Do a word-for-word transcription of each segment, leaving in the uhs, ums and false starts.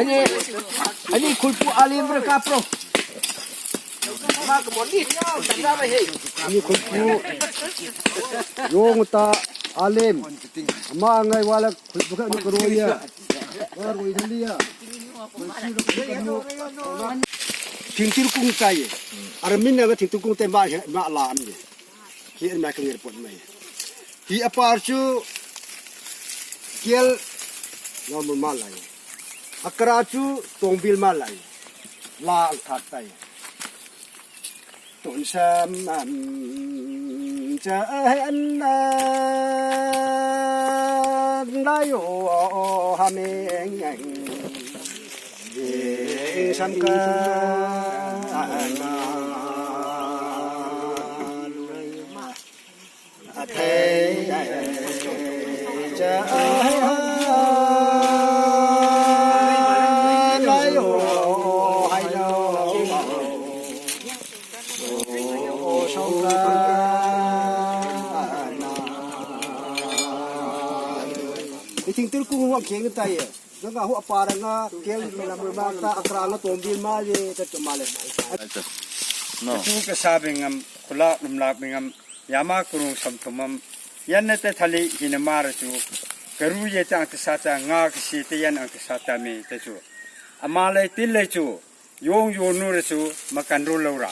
ꯑꯅꯤ, ꯑꯅꯤ ꯈꯨꯜꯄꯨ ꯑꯥꯂꯦꯝꯕ꯭ꯔꯥ ꯀꯥꯞꯄ꯭ꯔꯣ? ꯑꯅꯤ ꯈꯨꯜꯄꯨ ꯌꯣꯡꯇ ꯑꯥꯂꯦꯝ ꯑꯃ ꯉꯥꯏ ꯋꯥꯂꯛ ꯈꯨꯜꯄꯨ ꯈꯛ ꯅꯨꯀ ꯔꯣꯏꯌꯦ꯫ ꯋꯥ ꯔꯣꯏ ꯊꯜꯂꯤꯌꯦ꯫ ꯊꯤꯡꯇꯤꯔ ꯀꯨꯡ ꯇꯥꯏꯌꯦ꯫ ꯑꯔꯃꯤꯟꯅꯒ ꯊꯤꯡꯇꯤꯔ ꯀꯨꯡ ꯇꯥꯏ ꯃꯥ ꯍꯦ-, ꯃꯥ ꯂꯥꯛꯑꯝꯅꯦ꯫ ꯍꯤ ꯑꯃ ꯀꯪꯉꯦ ꯄꯣꯠ ꯃꯩ꯫ ꯍꯤ ꯑꯄꯥꯔꯁꯨ ꯀꯦꯜ ꯅꯣꯡꯃ ꯃꯥ ꯂꯥꯛꯑꯦ꯫ ꯑꯀꯔꯥꯁꯨ ꯇꯣꯡꯕꯤꯜ ꯃꯥ ꯂꯥꯛꯑꯦ꯫ ꯂꯥ ꯑꯪꯊꯥꯛ ꯇꯥꯏꯌꯦ꯫ ꯇꯣꯟꯁꯝ ꯆꯍꯟꯅ ꯂꯥꯏꯌꯣ ꯍꯥꯃꯦꯡ ꯁꯝꯀ ꯑꯊꯩ ꯆ ꯂꯥꯏꯌꯣ ꯍꯥꯏꯅꯣ꯫ ꯏꯊꯤꯡ ꯇꯨꯔ ꯀꯨꯡ ꯋꯥꯡꯈꯦꯡ ꯇꯥꯏꯌꯦ꯫ Ganga hu aparanga kel lamur ma ta akranga tombir ma ye ta tumale. No. Tu ka sabingam, kula lumlak bingam, yama kurung samtumam, yan na te thali hinamara chu, karu ye ta ang ta sata, nga kasi te yan ang ta sata me ta chu. Amale tile chu, yong yonu ra chu, makanru laura.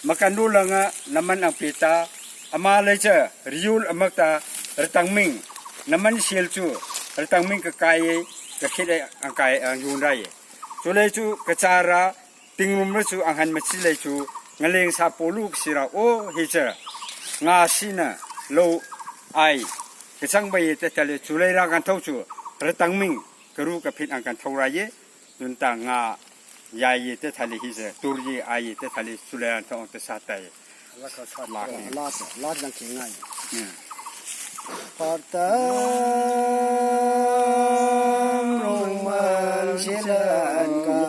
Makanru langa, naman ang pita, amale cha, riul amakta, ratangming, naman sil chu, ratangming kakai, kakit ang kai, ang yun rai. Chule chu kachara, tingrumra chu anghan machile chu, ngaleng sa polu sira o hicha, nga sina lo ai, kachang ba ye te tale chule ra kan thau chu, ratangming, karu kaphin ang kan thau ra ye, tunta nga ya ye te tale hicha, tur ye ai ye te tale chule ran thau te sa tai. Last, last jang kingai. Hmm. Partam rungman silan ka.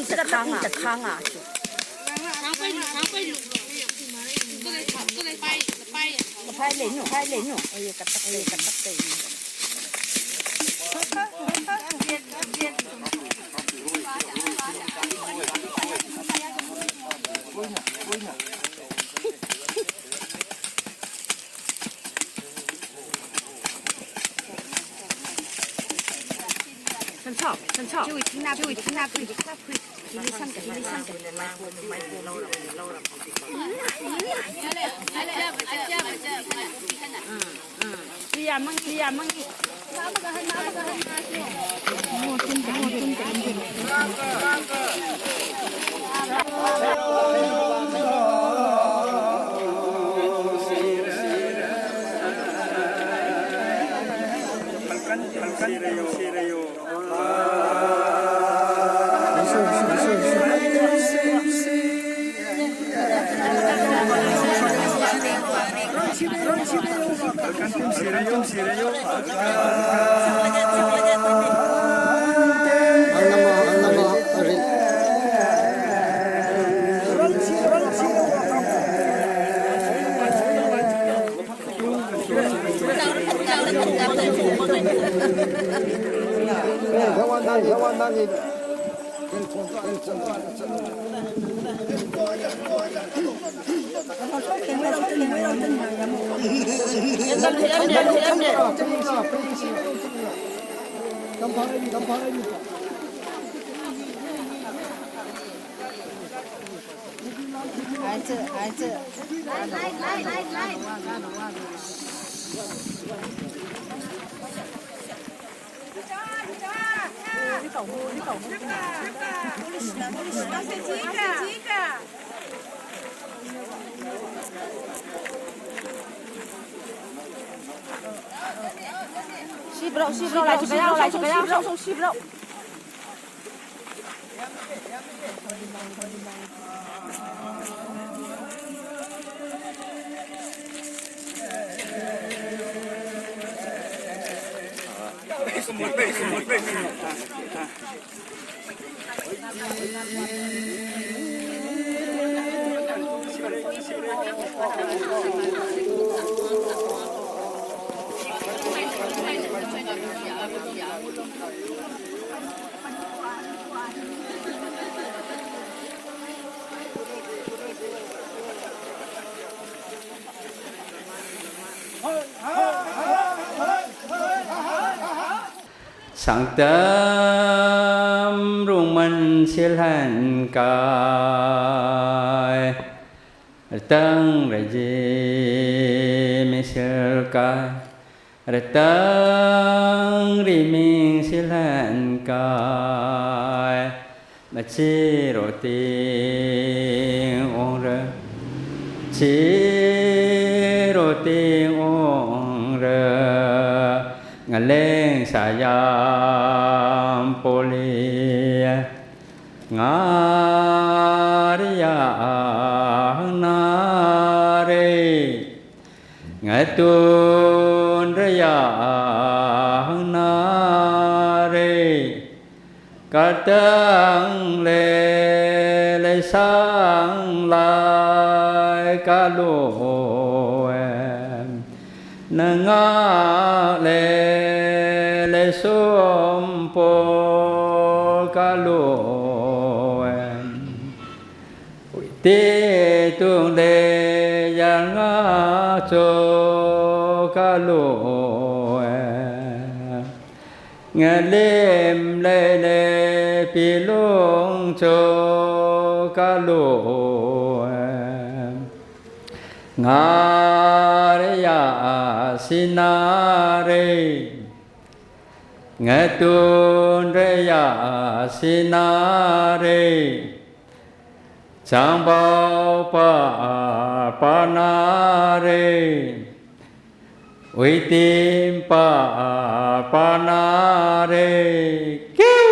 ꯈꯥꯡꯉ ꯈꯥꯡꯉ ꯆꯨ ꯐꯥꯏ ꯂꯩꯅꯨ ꯐꯥꯏ ꯂꯩꯅꯨ ꯑꯩ ꯀꯇꯛ ꯑꯩ ꯀꯇꯛ ꯇꯩꯅꯤ ꯁꯤꯕ꯭ꯔꯣ ꯁꯤꯕ꯭ꯔꯣ ꯂꯥꯏꯁꯨ ꯀꯌꯥ ꯁꯤꯕ꯭ꯔꯣ ꯁꯤꯕ꯭ꯔꯣ ꯁꯥꯡꯇꯝ ꯔꯨꯡꯃꯟ ꯁꯤꯜꯍꯟ ꯀꯥꯏ, ꯔꯇꯪ ꯔꯖꯤ ꯃꯤꯁꯤꯜ ꯀꯥꯏ, ꯔꯇꯪ ꯔꯤꯃꯤꯡ ꯁꯤꯜꯍꯟ ꯀꯥꯏ, ꯃꯆꯤꯔꯣ ꯇꯤꯡ ꯑꯣꯡꯔ, ꯆꯤꯔꯣ ꯇꯤꯡ ꯑꯣꯡꯔ, ꯉꯂꯦꯡ ꯁꯥꯌꯥꯝ ꯄꯣꯂꯤ, ꯉꯥꯔꯤꯌꯥ ꯍꯪꯅꯥꯔꯦ꯫ ꯉꯥꯏꯇꯣꯟꯗ꯭ꯔꯌꯥ ꯍꯪꯅꯥꯔꯦ, ꯀꯇꯪ ꯂꯦ ꯂꯩꯁꯥꯡ ꯂꯥꯏ ꯀꯥꯂꯣ, ꯅꯉꯥꯛ ꯂꯦ ꯂꯩꯁꯣꯝ ꯄꯣ ꯀꯥꯂꯣ꯫ ꯇꯦ ꯇꯨꯡ ꯂꯦ ꯌꯥꯔ ꯉꯥ ꯆꯣ ꯀꯥꯂꯣ꯫ ꯉꯂꯦꯝ ꯂꯦ ꯂꯦ ꯄꯤꯂꯣꯡ ꯆꯣ ꯀꯥꯂꯣ꯫ ꯉꯥꯔꯌꯥ ꯁꯤꯅꯥꯔꯦ꯫ ꯉꯇꯨꯟꯗ꯭ꯔꯌꯥ ꯁꯤꯅꯥꯔꯦ꯫ ꯆꯥꯡꯕꯥꯎ ꯄꯥ ꯄꯥꯅꯥꯔꯦ꯫ ꯎꯏꯇꯤꯝ ꯄꯥ ꯄꯥꯅꯥꯔꯦ꯫ ꯀ꯭ꯌꯨ!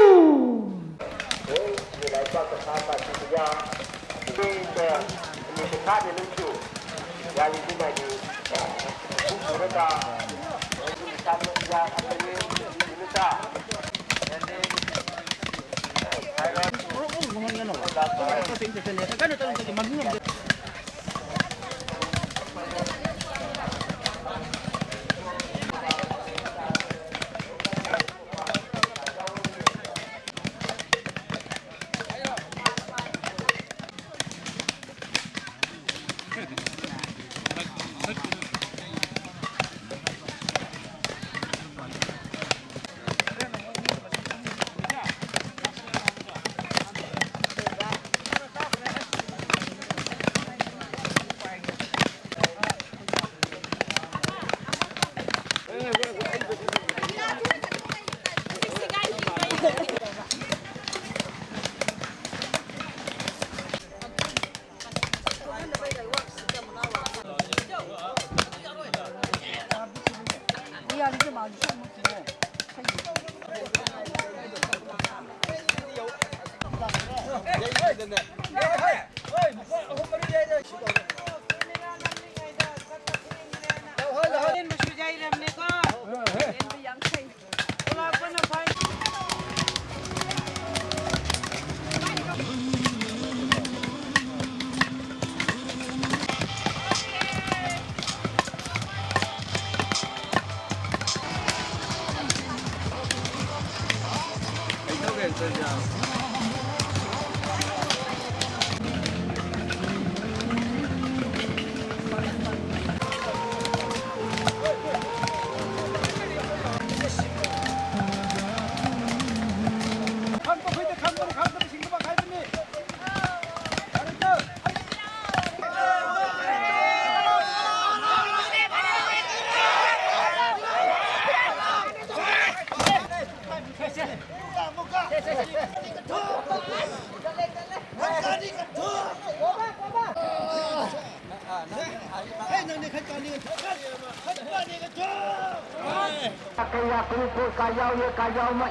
ꯀꯌꯥ ꯈꯨꯟ ꯀꯥ ꯌꯥꯎꯏ, ꯀꯥ ꯌꯥꯎꯃ꯫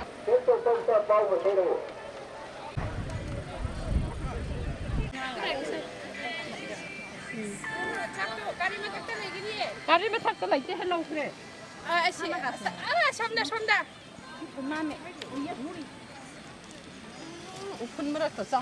ꯒꯥꯔꯤ ꯃꯊꯛꯇ ꯂꯩꯇꯦ, ꯍꯦ ꯂꯧꯈ꯭ꯔꯦ꯫ ꯑꯥ, ꯑꯁꯤ, ꯑꯥ, ꯁꯣꯝꯗ, ꯁꯣꯝꯗ꯫ ꯎꯐꯨꯟ ꯃꯔꯛꯇ ꯆꯥ꯫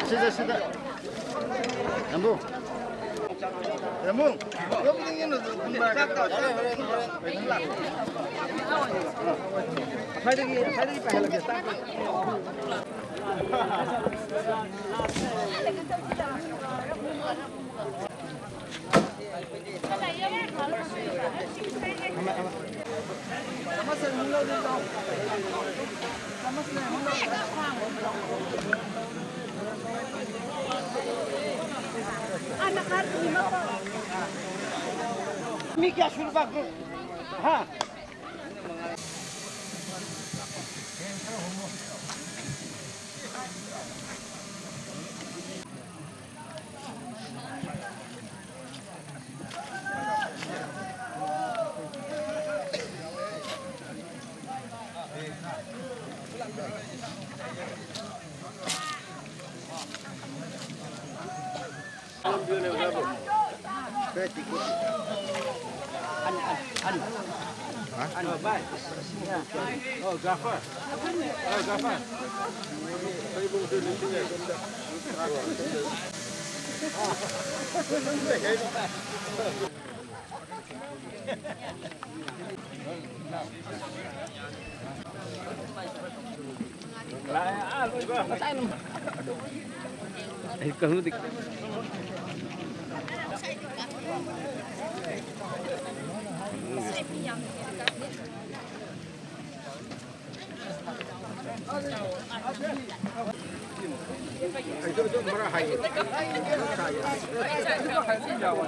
ꯁꯤꯗ, ꯁꯤꯗ꯫ ꯌꯥꯝꯕꯨꯡ꯫ ꯌꯥꯝꯕꯨꯡ꯫ ꯌꯥꯝꯕꯨꯡ, ꯌꯦꯡꯉꯨ, ꯌꯦꯡꯉꯨ꯫ ꯉꯁꯥꯏꯗꯒꯤ, ꯉꯁꯥꯏꯗꯒꯤ ꯄꯥꯏꯍꯜꯂꯒꯦ꯫ ꯃꯤ ꯀꯌꯥ ꯁꯨꯔꯕ group? ꯍꯥ?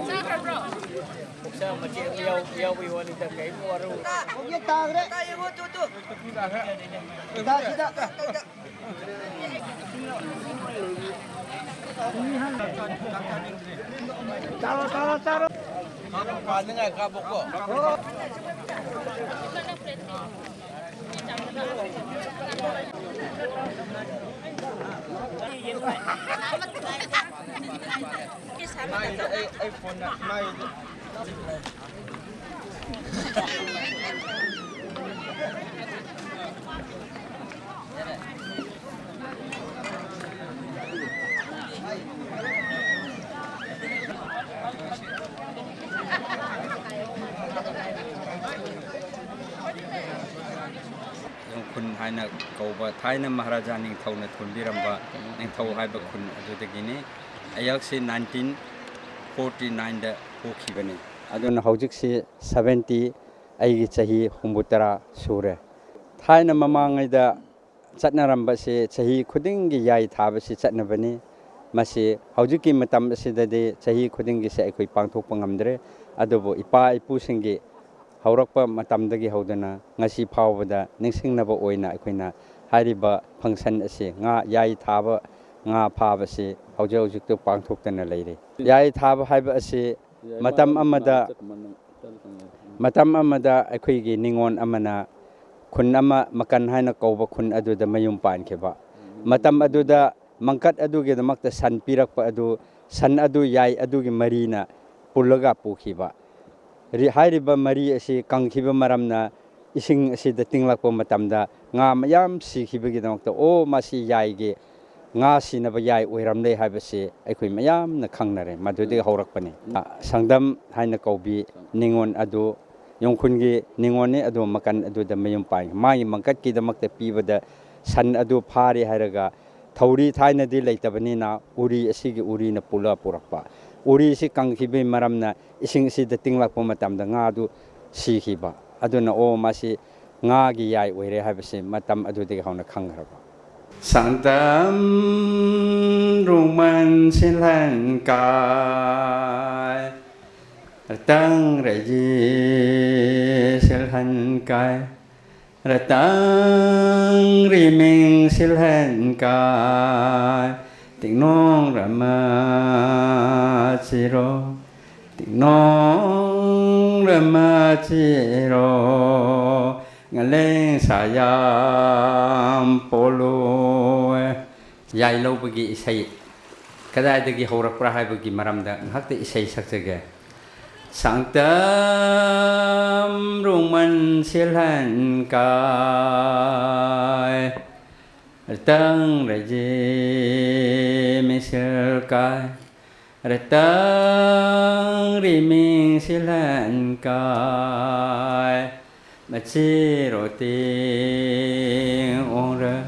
ꯆꯥꯈ꯭ꯔꯕ꯭ꯔꯣ? ꯄꯨꯛꯆꯥ ꯃꯆꯦꯠ ꯌꯥꯎ-, ꯌꯥꯎꯕꯒꯤ ꯋꯥꯅꯤꯗ, ꯀꯩꯝ ꯋꯥꯔꯨ꯫ ꯇꯥ, ꯌꯦꯡꯉꯣ, ꯇꯨ, ꯇꯨ꯫ ꯇꯥ, ꯁꯤꯗ꯫ ꯈꯨꯟ ꯍꯥꯏꯅ ꯀꯧꯕ ꯊꯥꯏꯅ ꯃꯍꯥꯔꯥꯖꯥ ꯅꯤꯡꯊꯧꯅ ꯊꯣꯟꯕꯤꯔꯝꯕ ꯅꯤꯡꯊꯧ ꯍꯥꯏꯕ ꯈꯨꯟ ꯑꯗꯨꯗꯒꯤꯅꯤ꯫ ꯑꯩꯍꯥꯛꯁꯤ nineteen forty nineꯗ ꯄꯣꯛꯈꯤꯕꯅꯤ꯫ ꯑꯗꯨꯅ ꯍꯧꯖꯤꯛꯁꯤ seventy, ꯑꯩꯒꯤ ꯆꯍꯤ ꯍꯨꯝꯐꯨꯇꯔꯥ ꯁꯨꯔꯦ꯫ ꯊꯥꯏꯅ ꯃꯃꯥꯡꯉꯩꯗ ꯆꯠꯅꯔꯝꯕꯁꯤ ꯆꯍꯤ ꯈꯨꯗꯤꯡꯒꯤ ꯌꯥꯏ ꯊꯥꯕꯁꯤ ꯆꯠꯅꯕꯅꯤ꯫ ꯃꯁꯤ ꯍꯧꯖꯤꯛꯀꯤ ꯃꯇꯝ ꯑꯁꯤꯗꯗꯤ ꯆꯍꯤ ꯈꯨꯗꯤꯡꯒꯤꯁꯦ ꯑꯩꯈꯣꯏ ꯄꯥꯡꯊꯣꯛꯄ ꯉꯝꯗ꯭ꯔꯦ꯫ ꯑꯗꯨꯕꯨ ꯏꯄꯥ ꯏꯄꯨꯁꯤꯡꯒꯤ ꯍꯧꯔꯛꯄ ꯃꯇꯝꯗꯒꯤ ꯍꯧꯗꯨꯅ ꯉꯁꯤ ꯐꯥꯎꯕꯗ ꯅꯤꯡꯁꯤꯡꯅꯕ ꯑꯣꯏꯅ ꯑꯩꯈꯣꯏꯅ ꯍꯥꯏꯔꯤꯕ function ꯑꯁꯤ, ꯉꯥ ꯌꯥꯏ ꯊꯥꯕ, ꯉꯥ ꯐꯥꯕꯁꯤ ꯍꯧꯖꯤꯛ ꯍꯧꯖꯤꯛꯇ ꯄꯥꯡꯊꯣꯛꯇꯅ ꯂꯩꯔꯤ꯫ ꯌꯥꯏ ꯊꯥꯕ ꯍꯥꯏꯕ ꯑꯁꯤ ꯃꯇꯝ ꯑꯃꯗ, ꯃꯇꯝ ꯑꯃꯗ ꯑꯩꯈꯣꯏꯒꯤ ꯅꯤꯉꯣꯜ ꯑꯃꯅ ꯈꯨꯟ ꯑꯃ, ꯃꯀꯟ ꯍꯥꯏꯅ ꯀꯧꯕ ꯈꯨꯟ ꯑꯗꯨꯗ ꯃꯌꯨꯝ ꯄꯥꯟꯈꯤꯕ꯫ ꯃꯇꯝ ꯑꯗꯨꯗ ꯃꯪꯀꯠ ꯑꯗꯨꯒꯤꯗꯃꯛꯇ ꯁꯟ ꯄꯤꯔꯛꯄ ꯑꯗꯨ, ꯁꯟ ꯑꯗꯨ ꯌꯥꯏ ꯑꯗꯨꯒꯤ ꯃꯔꯤꯅ ꯄꯨꯜꯂꯒ ꯄꯨꯈꯤꯕ꯫ ꯔꯤ-, ꯍꯥꯏꯔꯤꯕ ꯃꯔꯤ ꯑꯁꯤ ꯀꯪꯈꯤꯕ ꯃꯔꯝꯅ ꯏꯁꯤꯡ ꯑꯁꯤꯗ ꯇꯤꯡꯂꯛꯄ ꯃꯇꯝꯗ ꯉꯥ ꯃꯌꯥꯝ ꯁꯤꯈꯤꯕꯒꯤꯗꯃꯛꯇ, "ꯑꯣ, ꯃꯁꯤ ꯌꯥꯏꯒꯤ, ꯉꯥ ꯁꯤꯅꯕ ꯌꯥꯏ ꯑꯣꯏꯔꯝꯂꯦ" ꯍꯥꯏꯕꯁꯤ ꯑꯩꯈꯣꯏ ꯃꯌꯥꯝꯅ ꯈꯪꯅꯔꯦ꯫ ꯃꯗꯨꯗꯒꯤ ꯍꯧꯔꯛꯄꯅꯤ꯫ ꯁꯪꯗꯝ ꯍꯥꯏꯅ ꯀꯧꯕꯤ ꯅꯤꯉꯣꯜ ꯑꯗꯨ ꯌꯣꯡꯈꯨꯟꯒꯤ ꯅꯤꯉꯣꯜꯅꯤ, ꯑꯗꯨ ꯃꯀꯟ ꯑꯗꯨꯗ ꯃꯌꯨꯝ ꯄꯥꯟꯈꯤ꯫ ꯃꯥꯒꯤ ꯃꯪꯀꯠꯀꯤꯗꯃꯛꯇ ꯄꯤꯕꯗ ꯁꯟ ꯑꯗꯨ ꯐꯥꯔꯦ ꯍꯥꯏꯔꯒ, ꯊꯧꯔꯤ ꯊꯥꯏꯅꯗꯤ ꯂꯩꯇꯕꯅꯤꯅ ꯎꯔꯤ, ꯑꯁꯤꯒꯤ ꯎꯔꯤꯅ ꯄꯨꯜꯂ ꯄꯨꯔꯛꯄ꯫ ꯎꯔꯤꯁꯤ ꯀꯪꯈꯤꯕꯒꯤ ꯃꯔꯝꯅ ꯏꯁꯤꯡ ꯑꯁꯤꯗ ꯇꯤꯡꯂꯛꯄ ꯃꯇꯝꯗ ꯉꯥꯗꯨ ꯁꯤꯈꯤꯕ꯫ ꯑꯗꯨꯅ, "ꯑꯣ, ꯃꯁꯤ ꯉꯥꯒꯤ ꯌꯥꯏ ꯑꯣꯏꯔꯦ" ꯍꯥꯏꯕꯁꯤ ꯃꯇꯝ ꯑꯗꯨꯗꯒꯤ ꯍꯧꯅ ꯈꯪꯈ꯭ꯔꯕ꯫ ꯁꯪꯗꯝ ꯔꯨꯡꯃꯟ ꯁꯤꯜꯍꯟ ꯀꯥꯏ, ꯔꯇꯪ ꯔꯩꯖꯤ ꯁꯤꯜꯍꯟ ꯀꯥꯏ, ꯔꯇꯪ ꯔꯤꯃꯤꯡ ꯁꯤꯜꯍꯟ ꯀꯥꯏ, ꯇꯤꯡꯅꯣꯡ ꯔꯃ ꯆꯤꯔꯣ, ꯇꯤꯡꯅꯣꯡ ꯔꯃ ꯆꯤꯔꯣ, ꯉꯂꯦꯡ ꯁꯥꯌꯥꯝ ꯄꯣꯂꯣ꯫ ꯌꯥꯏ ꯂꯧꯕꯒꯤ ꯏꯁꯩ ꯀꯗꯥꯏꯗꯒꯤ ꯍꯧꯔꯛꯄ꯭ꯔꯥ ꯍꯥꯏꯕꯒꯤ ꯃꯔꯝꯗ ꯉꯥꯏꯍꯥꯛꯇ ꯏꯁꯩ ꯁꯛꯆꯒꯦ꯫ ꯁꯥꯡꯇꯝ ꯔꯨꯡꯃꯟ ꯁꯤꯜꯍꯟ ꯀꯥꯏ, ꯔꯇꯪ ꯔꯖꯤ ꯃꯤꯁꯤꯜ ꯀꯥꯏ, ꯔꯇꯪ ꯔꯤꯃꯤꯡ ꯁꯤꯜꯍꯟ ꯀꯥꯏ, ꯃꯆꯤꯔꯣ ꯇꯤꯡ ꯑꯣꯡꯔ,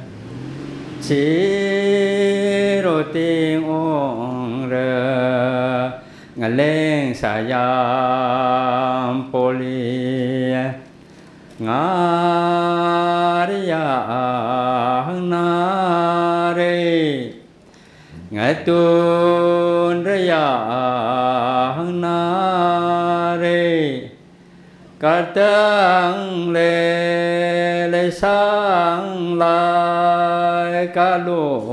ꯆꯤꯔꯣ ꯇꯤꯡ ꯑꯣꯡꯔ, ꯉꯂꯦꯡ ꯁꯥꯌꯥꯝ ꯄꯣꯂꯤ꯫ ꯉꯥꯔꯤꯌꯥ ꯍꯪꯅꯔꯦ, ꯉꯥꯇꯨꯟ ꯔꯌꯥ ꯍꯪꯅꯔꯦ, ꯀꯇꯪ ꯂꯦ ꯂꯩꯁꯥꯡ ꯂꯥꯏ ꯀꯥꯂꯣ꯫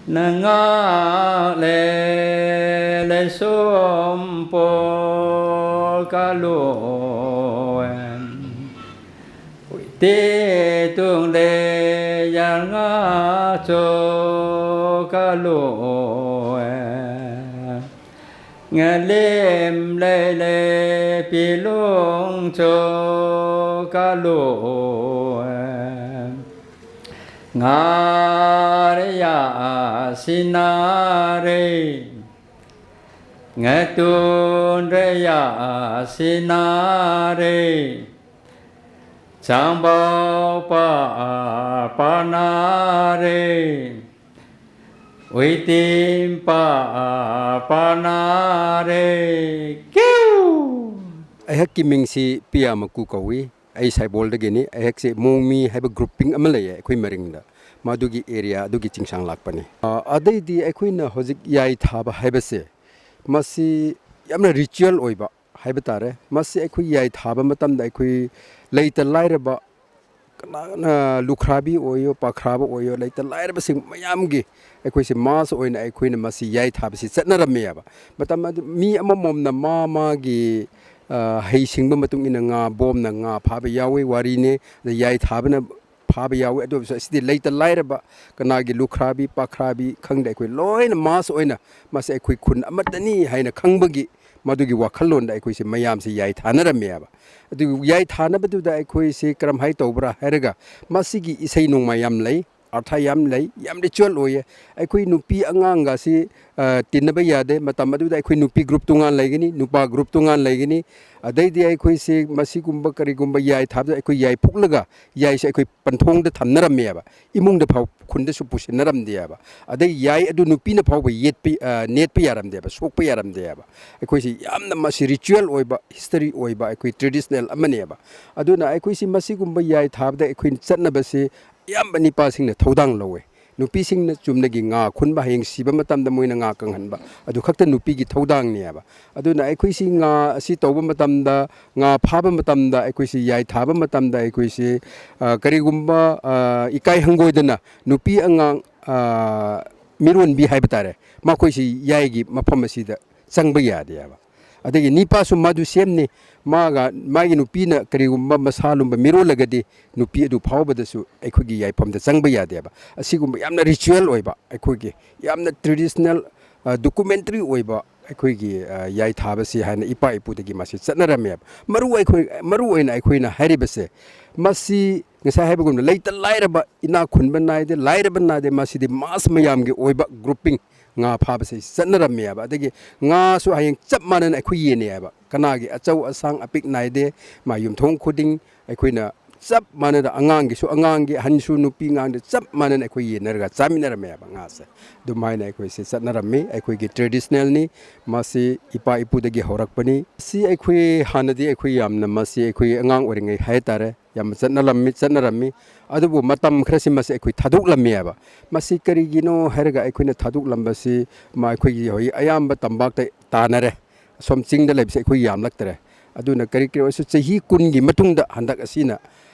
ꯅꯉꯥꯛ ꯂꯦ ꯂꯩꯁꯣꯝ ꯄꯣ ꯀꯥꯂꯣ꯫ ꯎꯏꯇꯦ ꯇꯨꯡ ꯂꯦ ꯌꯥꯔ ꯉꯥ ꯆꯣ ꯀꯥꯂꯣ꯫ ꯉꯂꯦꯝ ꯂꯩ ꯂꯩ ꯄꯤꯂꯣꯡ ꯆꯣ ꯀꯥꯂꯣ꯫ ꯉꯥꯔꯌꯥ ꯁꯤꯅꯥꯔꯦ꯫ ꯉꯇꯨꯟ ꯔꯌꯥ ꯁꯤꯅꯥꯔꯦ꯫ ꯆꯥꯡꯕꯥꯎ ꯄꯥ ꯄꯥꯅꯥꯔꯦ꯫ ꯎꯏꯇꯤꯝ ꯄꯥ ꯄꯥꯅꯥꯔꯦ꯫ ꯀ꯭ꯌꯨ! ꯑꯩꯍꯥꯛꯀꯤ ꯃꯤꯡꯁꯤ ꯄꯤꯌꯥ ꯃꯀꯨ ꯀꯧꯏ꯫ ꯑꯩ ꯁꯥꯏꯕꯣꯜꯗꯒꯤꯅꯤ꯫ ꯑꯩꯍꯥꯛꯁꯦ ꯃꯣꯡꯃꯤ ꯍꯥꯏꯕ grouping ꯑꯃ ꯂꯩꯌꯦ ꯑꯩꯈꯣꯏ ꯃꯔꯤꯡꯗ꯫ ꯃꯗꯨꯒꯤ area ꯑꯗꯨꯒꯤ ꯆꯤꯡꯁꯥꯡ ꯂꯥꯛꯄꯅꯤ꯫ ꯑ, ꯑꯗꯩꯗꯤ ꯑꯩꯈꯣꯏꯅ ꯍꯧꯖꯤꯛ ꯌꯥꯏ ꯊꯥꯕ ꯍꯥꯏꯕꯁꯦ, ꯃꯁꯤ ꯌꯥꯝꯅ ritual ꯑꯣꯏꯕ ꯍꯥꯏꯕ ꯇꯥꯔꯦ꯫ ꯃꯁꯤ ꯑꯩꯈꯣꯏ ꯌꯥꯏ ꯊꯥꯕ ꯃꯇꯝꯗ ꯑꯩꯈꯣꯏ ꯂꯩꯇ ꯂꯥꯏꯔꯕ ꯀꯅꯥꯅ ꯂꯨꯈ꯭ꯔꯥꯕꯤ ꯑꯣꯏꯌꯣ, ꯄꯥꯈ꯭ꯔꯥꯕ ꯑꯣꯏꯌꯣ, ꯂꯩꯇ ꯂꯥꯏꯔꯕꯁꯤꯡ ꯃꯌꯥꯝꯒꯤ ꯑꯩꯈꯣꯏꯁꯦ mass ꯑꯣꯏꯅ ꯑꯩꯈꯣꯏꯅ ꯃꯁꯤ ꯌꯥꯏ ꯊꯥꯕꯁꯤ ꯆꯠꯅꯔꯝꯃꯦꯕ꯫ ꯃꯇꯝ ꯑꯗꯨ ꯃꯤ ꯑꯃꯃꯝꯅ ꯃꯥ ꯃꯥꯒꯤ, ꯑ, ꯍꯩꯁꯤꯡꯕ ꯃꯇꯨꯡ ꯏꯟꯅ ꯉꯥ ꯕꯣꯝꯅ ꯉꯥ ꯐꯥꯕ ꯌꯥꯎꯋꯤ, ꯋꯥꯔꯤꯅꯦ, ꯑꯗ ꯌꯥꯏ ꯊꯥꯕꯅ ꯐꯥꯕ ꯌꯥꯎꯋꯤ꯫ ꯑꯗꯨ ꯑꯣꯏꯔꯁꯨ ꯑꯁꯤꯗꯤ ꯂꯩꯇ ꯂꯥꯏꯔꯕ, ꯀꯅꯥꯒꯤ ꯂꯨꯈ꯭ꯔꯥꯕꯤ, ꯄꯥꯈ꯭ꯔꯥꯕꯤ ꯈꯪꯗꯦ, ꯑꯩꯈꯣꯏ ꯂꯣꯏꯅ mass ꯑꯣꯏꯅ ꯃꯁꯤ ꯑꯩꯈꯣꯏ ꯈꯨꯟ ꯑꯃꯠꯇꯅꯤ ꯍꯥꯏꯅ ꯈꯪꯕꯒꯤ ꯃꯗꯨꯒꯤ ꯋꯥꯈꯜꯂꯣꯟꯗ ꯑꯩꯈꯣꯏꯁꯦ ꯃꯌꯥꯝꯁꯦ ꯌꯥꯏ ꯊꯥꯅꯔꯝꯃꯦꯕ꯫ ꯑꯗꯨ ꯌꯥꯏ ꯊꯥꯅꯕꯗꯨꯗ ꯑꯩꯈꯣꯏꯁꯦ ꯀꯔꯝꯍꯥꯏꯅ ꯇꯧꯕ꯭ꯔꯥ ꯍꯥꯏꯔꯒ, ꯃꯁꯤꯒꯤ ꯏꯁꯩ ꯅꯣꯡꯃꯥꯏ ꯌꯥꯝ ꯂꯩ, ꯑꯔꯊ ꯌꯥꯝ ꯂꯩ, ꯌꯥꯝ ritual ꯑꯣꯏꯌꯦ꯫ ꯑꯩꯈꯣꯏ ꯅꯨꯄꯤ ꯑꯉꯥꯡꯒꯁꯤ, ꯑ, ꯇꯤꯟꯅꯕ ꯌꯥꯗꯦ꯫ ꯃꯇꯝ ꯑꯗꯨꯗ ꯑꯩꯈꯣꯏ ꯅꯨꯄꯤ group ꯇꯣꯉꯥꯟ ꯂꯩꯒꯅꯤ, ꯅꯨꯄꯥ group ꯇꯣꯉꯥꯟ ꯂꯩꯒꯅꯤ꯫ ꯑꯗꯩꯗꯤ ꯑꯩꯈꯣꯏꯁꯦ ꯃꯁꯤꯒꯨꯝꯕ ꯀꯔꯤꯒꯨꯝꯕ ꯌꯥꯏ ꯊꯥꯕꯗ ꯑꯩꯈꯣꯏ ꯌꯥꯏ ꯐꯨꯛꯂꯒ ꯌꯥꯏꯁꯦ ꯑꯩꯈꯣꯏ ꯄꯟꯊꯣꯡꯗ ꯊꯝꯅꯔꯝꯃꯦꯕ꯫ ꯏꯃꯨꯡꯗ ꯐꯥꯎ ꯈꯨꯟꯗꯁꯨ ꯄꯨꯁꯤꯟꯅꯔꯝꯗꯦꯕ꯫ ꯑꯗꯩ ꯌꯥꯏ ꯑꯗꯨ ꯅꯨꯄꯤꯅ ꯐꯥꯎꯕ ꯌꯦꯠꯄ, ꯑ, ꯅꯦꯠꯄ ꯌꯥꯔꯝꯗꯦꯕ, ꯁꯣꯛꯄ ꯌꯥꯔꯝꯗꯦꯕ꯫ ꯑꯩꯈꯣꯏꯁꯤ ꯌꯥꯝꯅ ꯃꯁꯤ ritual ꯑꯣꯏꯕ, history ꯑꯣꯏꯕ, ꯑꯩꯈꯣꯏ traditional ꯑꯃꯅꯦꯕ꯫ ꯑꯗꯨꯅ ꯑꯩꯈꯣꯏꯁꯤ ꯃꯁꯤꯒꯨꯝꯕ ꯌꯥꯏ ꯊꯥꯕꯗ ꯑꯩꯈꯣꯏꯅ ꯆꯠꯅꯕꯁꯤ ꯑꯌꯥꯝꯕ ꯅꯤꯄꯥꯁꯤꯡꯅ ꯊꯧꯗꯥꯡ ꯂꯧꯋꯦ꯫ ꯅꯨꯄꯤꯁꯤꯡꯅ ꯆꯨꯝꯅꯒꯤ ꯉꯥ ꯈꯨꯟꯕ, ꯍꯌꯦꯡ ꯁꯤꯕ ꯃꯇꯝꯗ ꯃꯣꯏꯅ ꯉꯥ ꯀꯪꯍꯟꯕ, ꯑꯗꯨ ꯈꯛꯇ ꯅꯨꯄꯤꯒꯤ ꯊꯧꯗꯥꯡꯅꯦꯕ꯫ ꯑꯗꯨꯅ ꯑꯩꯈꯣꯏꯁꯤ ꯉꯥ ꯑꯁꯤ ꯇꯧꯕ ꯃꯇꯝꯗ, ꯉꯥ ꯐꯥꯕ ꯃꯇꯝꯗ, ꯑꯩꯈꯣꯏꯁꯤ ꯌꯥꯏ ꯊꯥꯕ ꯃꯇꯝꯗ ꯑꯩꯈꯣꯏꯁꯤ, ꯑ, ꯀꯔꯤꯒꯨꯝꯕ, ꯑ, ꯏꯀꯥꯏ ꯍꯪꯒꯣꯏꯗꯅ ꯅꯨꯄꯤ ꯑꯉꯥꯡ, ꯑ, ꯃꯤꯔꯣꯟꯕꯤ ꯍꯥꯏꯕ ꯇꯥꯔꯦ, ꯃꯈꯣꯏꯁꯤ ꯌꯥꯏꯒꯤ ꯃꯐꯝ ꯑꯁꯤꯗ ꯆꯪꯕ ꯌꯥꯗꯦꯕ꯫ ꯑꯗꯒꯤ ꯅꯤꯄꯥꯁꯨ ꯃꯥꯗꯨ same ꯅꯤ꯫ ꯃꯥꯒ, ꯃꯥꯒꯤ ꯅꯨꯄꯤꯅ ꯀꯔꯤꯒꯨꯝꯕ ꯃꯁꯥ ꯂꯨꯝꯕ ꯃꯤꯔꯣꯜꯂꯒꯗꯤ ꯅꯨꯄꯤ ꯑꯗꯨ ꯐꯥꯎꯕꯗꯁꯨ ꯑꯩꯈꯣꯏꯒꯤ ꯌꯥꯏꯐꯝꯗ ꯆꯪꯕ ꯌꯥꯗꯦꯕ꯫ ꯑꯁꯤꯒꯨꯝꯕ ꯌꯥꯝꯅ ritual ꯑꯣꯏꯕ, ꯑꯩꯈꯣꯏꯒꯤ ꯌꯥꯝꯅ traditional, ꯑ, documentary ꯑꯣꯏꯕ ꯑꯩꯈꯣꯏꯒꯤ, ꯑ, ꯌꯥꯏ ꯊꯥꯕꯁꯤ ꯍꯥꯟꯅ ꯏꯄꯥ ꯏꯄꯨꯗꯒꯤ ꯃꯁꯤ ꯆꯠꯅꯔꯝꯃꯦꯕ꯫ ꯃꯔꯨ ꯑꯩꯈꯣꯏ, ꯃꯔꯨ ꯑꯣꯏꯅ ꯑꯩꯈꯣꯏꯅ ꯍꯥꯏꯔꯤꯕꯁꯦ, ꯃꯁꯤ ꯉꯁꯥꯏ ꯍꯥꯏꯕꯒꯨꯝꯅ ꯂꯩꯇ ꯂꯥꯏꯔꯕ, ꯏꯅꯥꯛ ꯈꯨꯟꯕ ꯅꯥꯏꯗꯦ, ꯂꯥꯏꯔꯕ ꯅꯥꯏꯗꯦ, ꯃꯁꯤꯗꯤ mass ꯃꯌꯥꯝꯒꯤ ꯑꯣꯏꯕ grouping, ꯉꯥ ꯐꯥꯕꯁꯦ ꯆꯠꯅꯔꯝꯃꯦꯕ꯫ ꯑꯗꯒꯤ ꯉꯥꯁꯨ ꯍꯌꯦꯡ ꯆꯞ ꯃꯥꯟꯅꯅ ꯑꯩꯈꯣꯏ ꯌꯦꯟꯅꯩꯌꯦꯕ꯫ ꯀꯅꯥꯒꯤ ꯑꯆꯧ ꯑꯁꯥꯡ ꯑꯄꯤꯛ ꯅꯥꯏꯗꯦ, ꯃꯥ ꯌꯨꯝꯊꯣꯡ ꯈꯨꯗꯤꯡ ꯑꯩꯈꯣꯏꯅ ꯆꯞ ꯃꯥꯟꯅꯅ, ꯑꯉꯥꯡꯒꯤꯁꯨ ꯑꯉꯥꯡꯒꯤ, ꯑꯍꯟꯁꯨ ꯅꯨꯄꯤ ꯑꯉꯥꯡꯗ ꯆꯞ ꯃꯥꯟꯅꯅ ꯑꯩꯈꯣꯏ ꯌꯦꯟꯅꯔꯒ ꯆꯥꯃꯤꯟꯅꯔꯝꯃꯦꯕ ꯉꯥꯁꯦ꯫ ꯑꯗꯨꯃꯥꯏꯅ ꯑꯩꯈꯣꯏꯁꯦ ꯆꯠꯅꯔꯝꯃꯤ, ꯑꯩꯈꯣꯏꯒꯤ traditional ꯅꯤ꯫ ꯃꯁꯤ ꯏꯄꯥ ꯏꯄꯨꯗꯒꯤ ꯍꯧꯔꯛꯄꯅꯤ꯫ ꯁꯤ ꯑꯩꯈꯣꯏ ꯍꯥꯟꯅꯗꯤ ꯑꯩꯈꯣꯏ ꯌꯥꯝꯅ, ꯃꯁꯤ ꯑꯩꯈꯣꯏ ꯑꯉꯥꯡ ꯑꯣꯏꯔꯤꯉꯩ ꯍꯥꯏꯇꯥꯔꯦ, ꯌꯥꯝꯅ ꯆꯠꯅꯔꯝꯃꯤ, ꯆꯠꯅꯔꯝꯃꯤ꯫ ꯑꯗꯨꯕꯨ ꯃꯇꯝ ꯈꯔꯁꯤ ꯃꯁꯤ ꯑꯩꯈꯣꯏ ꯊꯥꯗꯣꯛꯂꯝꯃꯦꯕ꯫ ꯃꯁꯤ ꯀꯔꯤꯒꯤꯅꯣ ꯍꯥꯏꯔꯒ ꯑꯩꯈꯣꯏꯅ ꯊꯥꯗꯣꯛꯂꯝꯕꯁꯤ, ꯃꯥ ꯑꯩꯈꯣꯏꯒꯤ ꯍꯧꯖꯤꯛ ꯑꯌꯥꯝꯕ ꯇꯝꯄꯥꯛꯇ ꯇꯥꯅꯔꯦ꯫ ꯑꯁꯣꯝ ꯆꯤꯡꯗ ꯂꯩꯕꯁꯦ ꯑꯩꯈꯣꯏ ꯌꯥꯝꯂꯛꯇꯔꯦ꯫ ꯑꯗꯨꯅ ꯀꯔꯤ ꯀꯔꯤ ꯑꯣꯏꯔꯁꯨ ꯆꯍꯤ ꯀꯨꯟꯒꯤ ꯃꯇꯨꯡꯗ ꯍꯟꯗꯛ ꯑꯁꯤꯅ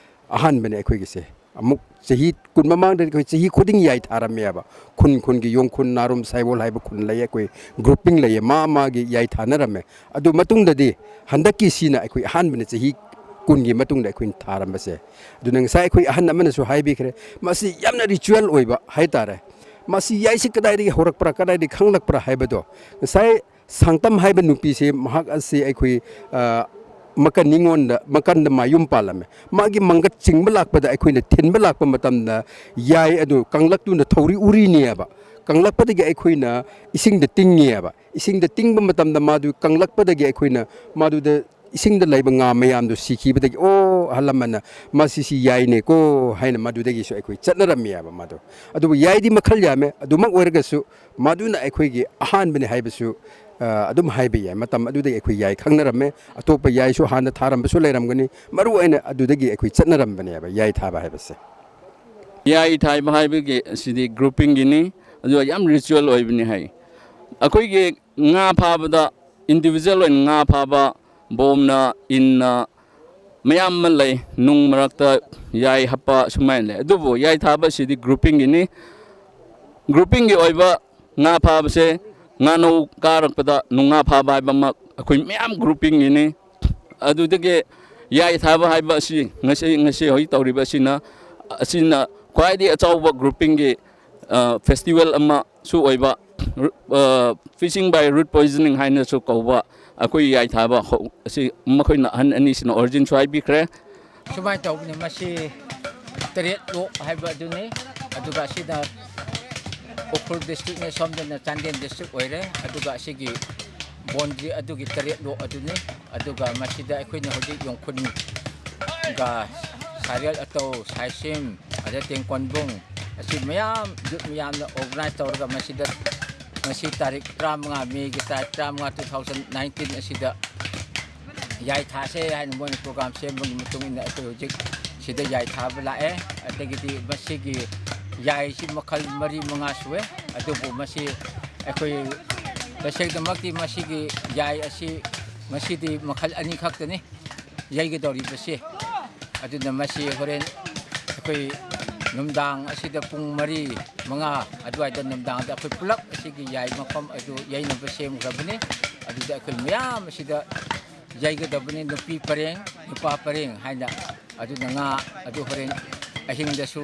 ꯑꯍꯥꯟꯕꯅꯦ ꯑꯩꯈꯣꯏꯒꯤꯁꯦ꯫ ꯑꯃꯨꯛ ꯆꯍꯤ ꯀꯨꯟ ꯃꯃꯥꯡꯗꯗꯤ ꯑꯩꯈꯣꯏ ꯆꯍꯤ ꯈꯨꯗꯤꯡ ꯌꯥꯏ ꯊꯥꯔꯝꯃꯦꯕ꯫ ꯈꯨꯟ ꯈꯨꯟꯒꯤ, ꯌꯣꯡꯈꯨꯟ, ꯅꯥꯔꯨꯝ, ꯁꯥꯏꯕꯣꯜ ꯍꯥꯏꯕ ꯈꯨꯟ ꯂꯩ, ꯑꯩꯈꯣꯏ grouping ꯂꯩꯌꯦ, ꯃꯥ ꯃꯥꯒꯤ ꯌꯥꯏ ꯊꯥꯅꯔꯝꯃꯦ꯫ ꯑꯗꯨ ꯃꯇꯨꯡꯗꯗꯤ ꯍꯟꯗꯛꯀꯤꯁꯤꯅ ꯑꯩꯈꯣꯏ ꯑꯍꯥꯟꯕꯅ ꯆꯍꯤ ꯀꯨꯟꯒꯤ ꯃꯇꯨꯡꯗ ꯑꯩꯈꯣꯏꯅ ꯊꯥꯔꯝꯕꯁꯦ꯫ ꯑꯗꯨꯅ ꯉꯁꯥꯏ ꯑꯩꯈꯣꯏ ꯑꯍꯟ ꯑꯃꯅꯁꯨ ꯍꯥꯏꯕꯤꯈ꯭ꯔꯦ, ꯃꯁꯤ ꯌꯥꯝꯅ ritual ꯑꯣꯏꯕ ꯍꯥꯏꯇꯥꯔꯦ꯫ ꯃꯁꯤ ꯌꯥꯏꯁꯤ ꯀꯗꯥꯏꯗꯒꯤ ꯍꯧꯔꯛꯄ꯭ꯔꯥ, ꯀꯗꯥꯏꯗꯒꯤ ꯈꯪꯂꯛꯄ꯭ꯔꯥ ꯍꯥꯏꯕꯗꯣ ꯉꯁꯥꯏ ꯁꯥꯡꯇꯝ ꯍꯥꯏꯕ ꯅꯨꯄꯤꯁꯤ, ꯃꯍꯥꯛ ꯑꯁꯤ ꯑꯩꯈꯣꯏ, ꯑ, ꯃꯀꯟ ꯅꯤꯉꯣꯟꯗ, ꯃꯀꯟꯗ ꯃꯌꯨꯝ ꯄꯥꯜꯂꯝꯃꯦ꯫ ꯃꯥꯒꯤ ꯃꯪꯒꯠ ꯆꯤꯡꯕ ꯂꯥꯛꯄꯗ, ꯑꯩꯈꯣꯏꯅ ꯊꯤꯟꯕ ꯂꯥꯛꯄ ꯃꯇꯝꯗ ꯌꯥꯏ ꯑꯗꯨ ꯀꯪꯂꯛꯇꯨꯅ ꯊꯧꯔꯤ ꯎꯔꯤꯅꯦꯕ꯫ ꯀꯪꯂꯛꯄꯗꯒꯤ ꯑꯩꯈꯣꯏꯅ ꯏꯁꯤꯡꯗ ꯇꯤꯡꯉꯦꯕ꯫ ꯏꯁꯤꯡꯗ ꯇꯤꯡꯕ ꯃꯇꯝꯗ ꯃꯥꯗꯨ ꯀꯪꯂꯛꯄꯗꯒꯤ ꯑꯩꯈꯣꯏꯅ ꯃꯥꯗꯨꯗ ꯏꯁꯤꯡꯗ ꯂꯩꯕ ꯉꯥ ꯃꯌꯥꯝꯗꯣ ꯁꯤꯈꯤꯕꯗꯒꯤ, "ꯑꯣ, ꯑꯍꯜ ꯂꯃꯟꯅ ꯃꯁꯤꯁꯤ ꯌꯥꯏꯅꯦꯀꯣ" ꯍꯥꯏꯅ ꯃꯗꯨꯗꯒꯤꯁꯨ ꯑꯩꯈꯣꯏ ꯆꯠꯅꯔꯝꯃꯦꯕ ꯃꯥꯗꯣ꯫ ꯑꯗꯨꯕꯨ ꯌꯥꯏꯗꯤ ꯃꯈꯜ ꯌꯥꯝꯃꯦ꯫ ꯑꯗꯨꯃꯛ ꯑꯣꯏꯔꯒꯁꯨ ꯃꯗꯨꯅ ꯑꯩꯈꯣꯏꯒꯤ ꯑꯍꯥꯟꯕꯅꯤ ꯍꯥꯏꯕꯁꯨ, ꯑ, ꯑꯗꯨꯝ ꯍꯥꯏꯕ ꯌꯥꯏ꯫ ꯃꯇꯝ ꯑꯗꯨꯗꯒꯤ ꯑꯩꯈꯣꯏ ꯌꯥꯏ ꯈꯪꯅꯔꯝꯃꯦ꯫ ꯑꯇꯣꯞꯄ ꯌꯥꯏꯁꯨ ꯍꯥꯟꯅ ꯊꯥꯔꯝꯕꯁꯨ ꯂꯩꯔꯝꯒꯅꯤ꯫ ꯃꯔꯨ ꯑꯣꯏꯅ ꯑꯗꯨꯗꯒꯤ ꯑꯩꯈꯣꯏ ꯆꯠꯅꯔꯝꯕꯅꯦꯕ ꯌꯥꯏ ꯊꯥꯕ ꯍꯥꯏꯕꯁꯦ꯫ ꯌꯥꯏ ꯊꯥꯕ ꯍꯥꯏꯕꯒꯤ ꯑꯁꯤꯗꯤ groupingꯒꯤꯅꯤ, ꯑꯗꯨꯒ ꯌꯥꯝ ritual ꯑꯣꯏꯕꯅꯤ ꯍꯥꯏ꯫ ꯑꯩꯈꯣꯏꯒꯤ ꯉꯥ ꯐꯥꯕꯗ individual ꯑꯣꯏꯅ ꯉꯥ ꯐꯥꯕ, ꯕꯣꯝꯅ, ꯏꯟꯅ, ꯃꯌꯥꯝ ꯑꯃ ꯂꯩ, ꯅꯨꯡ ꯃꯔꯛꯇ ꯌꯥꯏ ꯍꯥꯞꯄ ꯁꯨꯃꯥꯏꯅ ꯂꯩ꯫ ꯑꯗꯨꯕꯨ ꯌꯥꯏ ꯊꯥꯕ ꯑꯁꯤꯗꯤ groupingꯒꯤꯅꯤ꯫ Groupingꯒꯤ ꯑꯣꯏꯕ ꯉꯥ ꯐꯥꯕꯁꯦ, ꯉꯥꯅꯧ ꯀꯥꯔꯛꯄꯗ ꯅꯨꯡꯉꯥ ꯐꯥꯕ ꯍꯥꯏꯕ ꯑꯃ ꯑꯩꯈꯣꯏ ꯃꯌꯥꯝ groupingꯒꯤꯅꯤ꯫ ꯑꯗꯨꯗꯒꯤ ꯌꯥꯏ ꯊꯥꯕ ꯍꯥꯏꯕ ꯑꯁꯤ ꯉꯁꯤ, ꯉꯁꯤ ꯍꯧꯖꯤꯛ ꯇꯧꯔꯤꯕ ꯑꯁꯤꯅ, ꯑꯁꯤꯅ ꯈ꯭ꯋꯥꯏꯗꯒꯤ ꯑꯆꯧꯕ groupingꯒꯤ, ꯑ, festival ꯑꯃꯁꯨ ꯑꯣꯏꯕ, ꯔꯨ-, ꯑ, fishing by root poisoning ꯍꯥꯏꯅꯁꯨ ꯀꯧꯕ ꯑꯩꯈꯣꯏ ꯌꯥꯏ ꯊꯥꯕ ꯍꯧ-, ꯑꯁꯤ ꯃꯈꯣꯏꯅ ꯑꯍꯟ ꯑꯅꯤꯁꯤꯅ originꯁꯨ ꯍꯥꯏꯕꯤꯈ꯭ꯔꯦ꯫ ꯁꯨꯃꯥꯏꯅ ꯇꯧꯕꯅꯤ, ꯃꯁꯤ ꯇꯔꯦꯠ ꯂꯣꯛ ꯍꯥꯏꯕ ꯑꯗꯨꯅꯤ꯫ ꯑꯗꯨꯒ ꯑꯁꯤꯅ ꯎꯈ꯭ꯔꯨꯜ districtꯅꯦ, ꯁꯣꯝꯗꯅ ꯆꯥꯟꯗꯦꯜ district ꯑꯣꯏꯔꯦ꯫ ꯑꯗꯨꯒ ꯑꯁꯤꯒꯤ boundary ꯑꯗꯨꯒꯤ ꯇꯔꯦꯠ ꯂꯣꯛ ꯑꯗꯨꯅꯤ꯫ ꯑꯗꯨꯒ ꯃꯁꯤꯗ ꯑꯩꯈꯣꯏꯅ ꯍꯧꯖꯤꯛ ꯌꯣꯡꯈꯨꯟꯒ ꯁꯥꯔꯦꯜ ꯑꯇꯧ, ꯁꯥꯏꯁꯤꯝ, ꯑꯗ ꯇꯦꯡꯀꯣꯟꯕꯨꯡ, ꯑꯁꯤ ꯃꯌꯥꯝ youth ꯃꯌꯥꯝꯅ organize ꯇꯧꯔꯒ ꯃꯁꯤꯗ ꯉꯁꯤ ꯇꯥꯔꯤꯛ ꯇꯔꯥꯃꯉꯥ, ꯃꯦꯒꯤ ꯇꯥꯔꯤꯛ ꯇꯔꯥꯃꯉꯥ, two thousand nineteen ꯑꯁꯤꯗ ꯌꯥꯏ ꯊꯥꯁꯦ ꯍꯥꯏꯅ ꯃꯣꯏꯅ program ꯁꯦꯝꯕꯒꯤ ꯃꯇꯨꯡ ꯏꯟꯅ ꯑꯩꯈꯣꯏ ꯍꯧꯖꯤꯛ ꯁꯤꯗ ꯌꯥꯏ ꯊꯥꯕ ꯂꯥꯛꯑꯦ꯫ ꯑꯗꯒꯤꯗꯤ ꯃꯁꯤꯒꯤ ꯌꯥꯏꯁꯤ ꯃꯈꯜ ꯃꯔꯤ ꯃꯉꯥ ꯁꯨꯑꯦ꯫ ꯑꯗꯨꯕꯨ ꯃꯁꯤ ꯑꯩꯈꯣꯏ ꯇꯁꯦꯡꯅꯃꯛꯇꯤ ꯃꯁꯤꯒꯤ ꯌꯥꯏ ꯑꯁꯤ ꯉꯁꯤꯗꯤ ꯃꯈꯜ ꯑꯅꯤ ꯈꯛꯇꯅꯤ ꯌꯩꯒꯗꯧꯔꯤꯕꯁꯤ꯫ ꯑꯗꯨꯅ ꯃꯁꯤ ꯍꯣꯔꯦꯟ ꯑꯩꯈꯣꯏ ꯅꯨꯡꯗꯥꯡ ꯑꯁꯤꯗ ꯄꯨꯡ ꯃꯔꯤ, ꯃꯉꯥ ꯑꯗꯨꯋꯥꯏꯗ ꯅꯨꯡꯗꯥꯡꯗ ꯑꯩꯈꯣꯏ ꯄꯨꯂꯞ ꯑꯁꯤꯒꯤ ꯌꯥꯏ ꯃꯐꯝ ꯑꯗꯨ ꯌꯩꯅꯕ ꯁꯦꯝꯈ꯭ꯔꯕꯅꯤ꯫ ꯑꯗꯨꯗ ꯑꯩꯈꯣꯏ ꯃꯌꯥꯝ ꯑꯁꯤꯗ ꯌꯩꯒꯗꯕꯅꯤ, ꯅꯨꯄꯤ ꯄꯔꯦꯡ, ꯅꯨꯄꯥ ꯄꯔꯦꯡ ꯍꯥꯏꯅ꯫ ꯑꯗꯨꯅ ꯉꯥ ꯑꯗꯨ ꯍꯣꯔꯦꯟ ꯑꯍꯤꯡꯗꯁꯨ